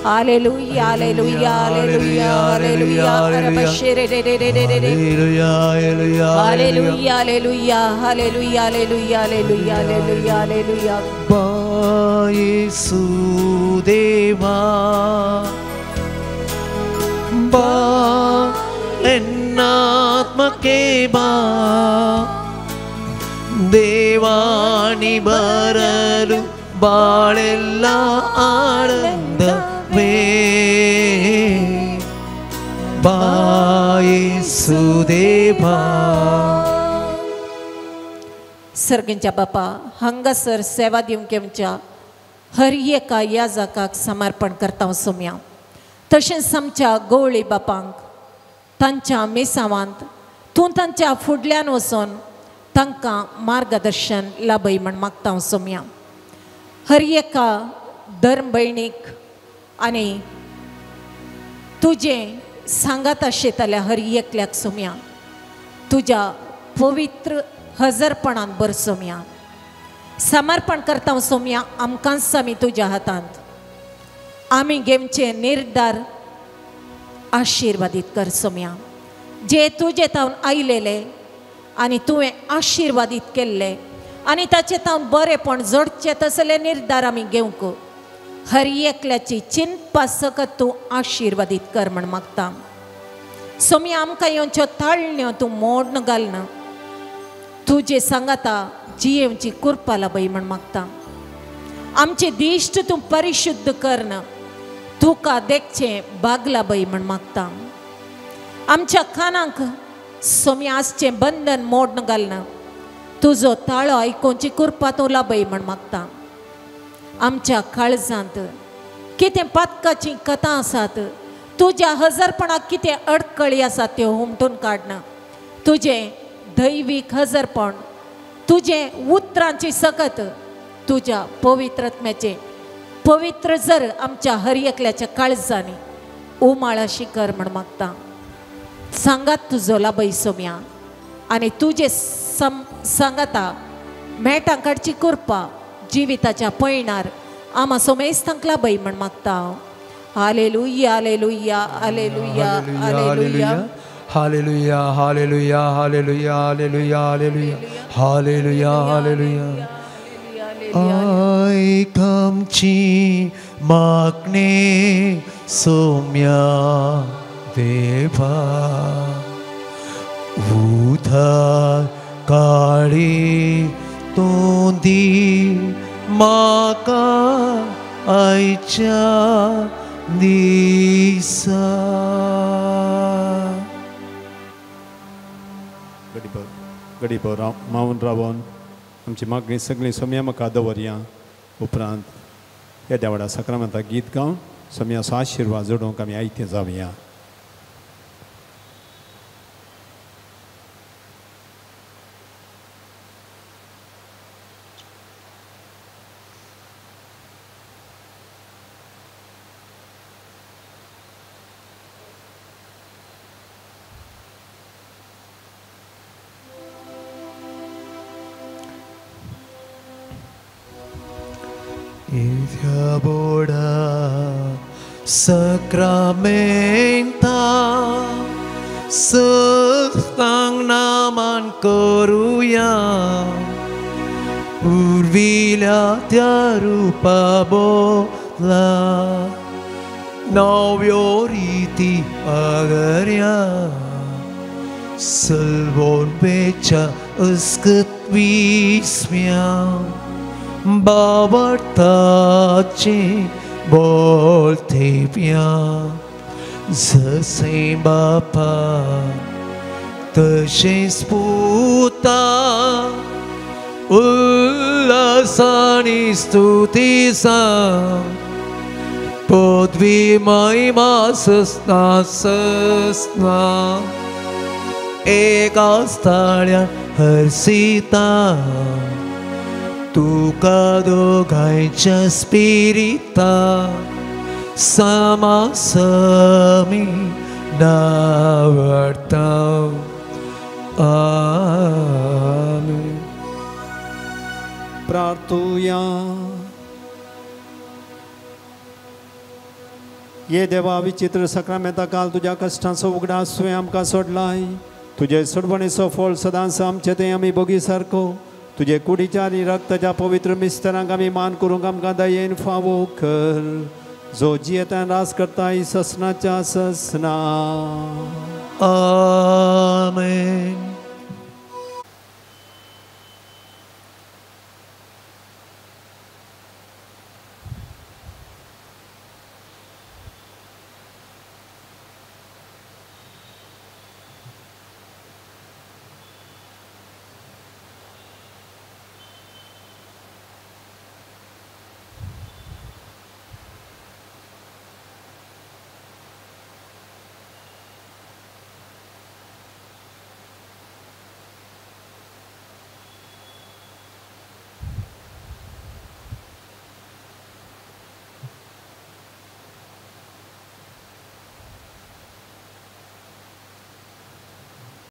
Hallelujah, hallelujah, hallelujah, hallelujah. रे रे रे रे रे रे. Hallelujah, hallelujah, hallelujah, hallelujah, hallelujah, hallelujah, hallelujah. Yesu ದೇವಾ ಬಾ, ಎನ್ನಾತ್ಮಕ್ಕೆ ಬಾ, ದೇವಾನಿ ಬರಲು ಬಾಳೆಲ್ಲ ಆನಂದವೇ, ಬಾ ಯೇಸು ದೇವಾ. सर्गींच्या बापा, हांगासर सेवा दिवंक आमच्या हर एका याजकाक समर्पण करता सोम्या. तशेंच आमच्या गवळी बापांक तांच्या मिसावांत तूं तांच्या फुडल्यान वचून तांकां मार्गदर्शन लाभय म्हण मागता सोम्या. हर एका धर्म भयणीक आनी तुजें सांगात आशिल्ल्या हर एकल्याक सोम्या तुज्या पवित्र हजरपणान भर सोम्या. समर्पण करता सोम्या आमकांच आमी तुज्या हातांत आमी घेवचे निर्धार आशिर्वादीत कर सोम्या. जे तुजे तावन आयलेले आनी तुवें आशिर्वादीत केल्ले आनी ताचे तावन बरेपण जोडचे तसले निर्धार आमी घेवंक हर एकल्याची चिंतपा सकत तूं आशिर्वादीत कर म्हण मागता सोम्या. आमकां येवच्यो ताळण्यो तूं मोडून घालना, तुजे सांगाता जियेवची कृपा लाभय म्हण मागता. आमचे दिश्ट तूं परिशुद्ध करना, तुका देखचें बागला बाई म्हण मागता. आमच्या कानांक सोमी आसचें बंधन मोडन घालना तुजो ताळो आयकोवची कृपा तूं लाबय म्हण मागता. आमच्या काळजांत कितें पातकाची कथा आसात, तुज्या हजरपणाक कितें अडकळी आसात त्यो हुमटून काडना. तुजें दैवीक हजरपण, तुजें उतरांची सकत, तुज्या पवित्रत्म्याचें पवित्र जर आमच्या हर एकल्याच्या काळजांनी उमाळाशी कर म्हण मागता. सांगात तुजो लाबय सोम्या आनी तुजे सांगाता मेटां काडची कृपा जिविताच्या पयणार आमा सोमेस्तांक लाबय म्हण मागता. Hallelujah, hallelujah, hallelujah, hallelujah, hallelujah, hallelujah, hallelujah, hallelujah, hallelujah, hallelujah. आयक आमची मागणी सोम्या देवा, उधार काळी तूं दी म्हाका आयच्या दिसा. गडीभर मावन रावन आमची मागणी सगळीं सोम्या म्हाका दवरया. उपरांत ह्या देवाडा साक्रामेंता गीत गावन सोम्याचो आशिर्वाद जोडूंक आमी आयतें जावया. Sacramenta sustang naman koruya पुर्विल्या त्या रूपा बोला नव्यो रीती आगर्या सलवोन पेच्या अस्कत विस्म्या बाबर्ताचे बोलते प्या जसे बापा तशेंच पुता उल्हासानी स्तुती सांग पदवी महिमा ससना ससना एका स्थाळ्यान हर्षिता तुका दोगांयच्या स्पिरिता समासमी नावडता. आमेन. प्रार्थुया. ये देवा विचित्र साक्रामेंता काल तुज्या कश्टांचो उगडास तुवें आमकां सोडलाय. तुजे सोडवणेचो फळ सदांच आमचे तें आमी भोगी सारको तुजे कुडीच्या आनी रक्ताच्या पवित्र मिस्तरांक आमी मान करूंक आमकां दयेन फावो कर, जो जियेता रास करता ससनाच्या ससना. आमेन.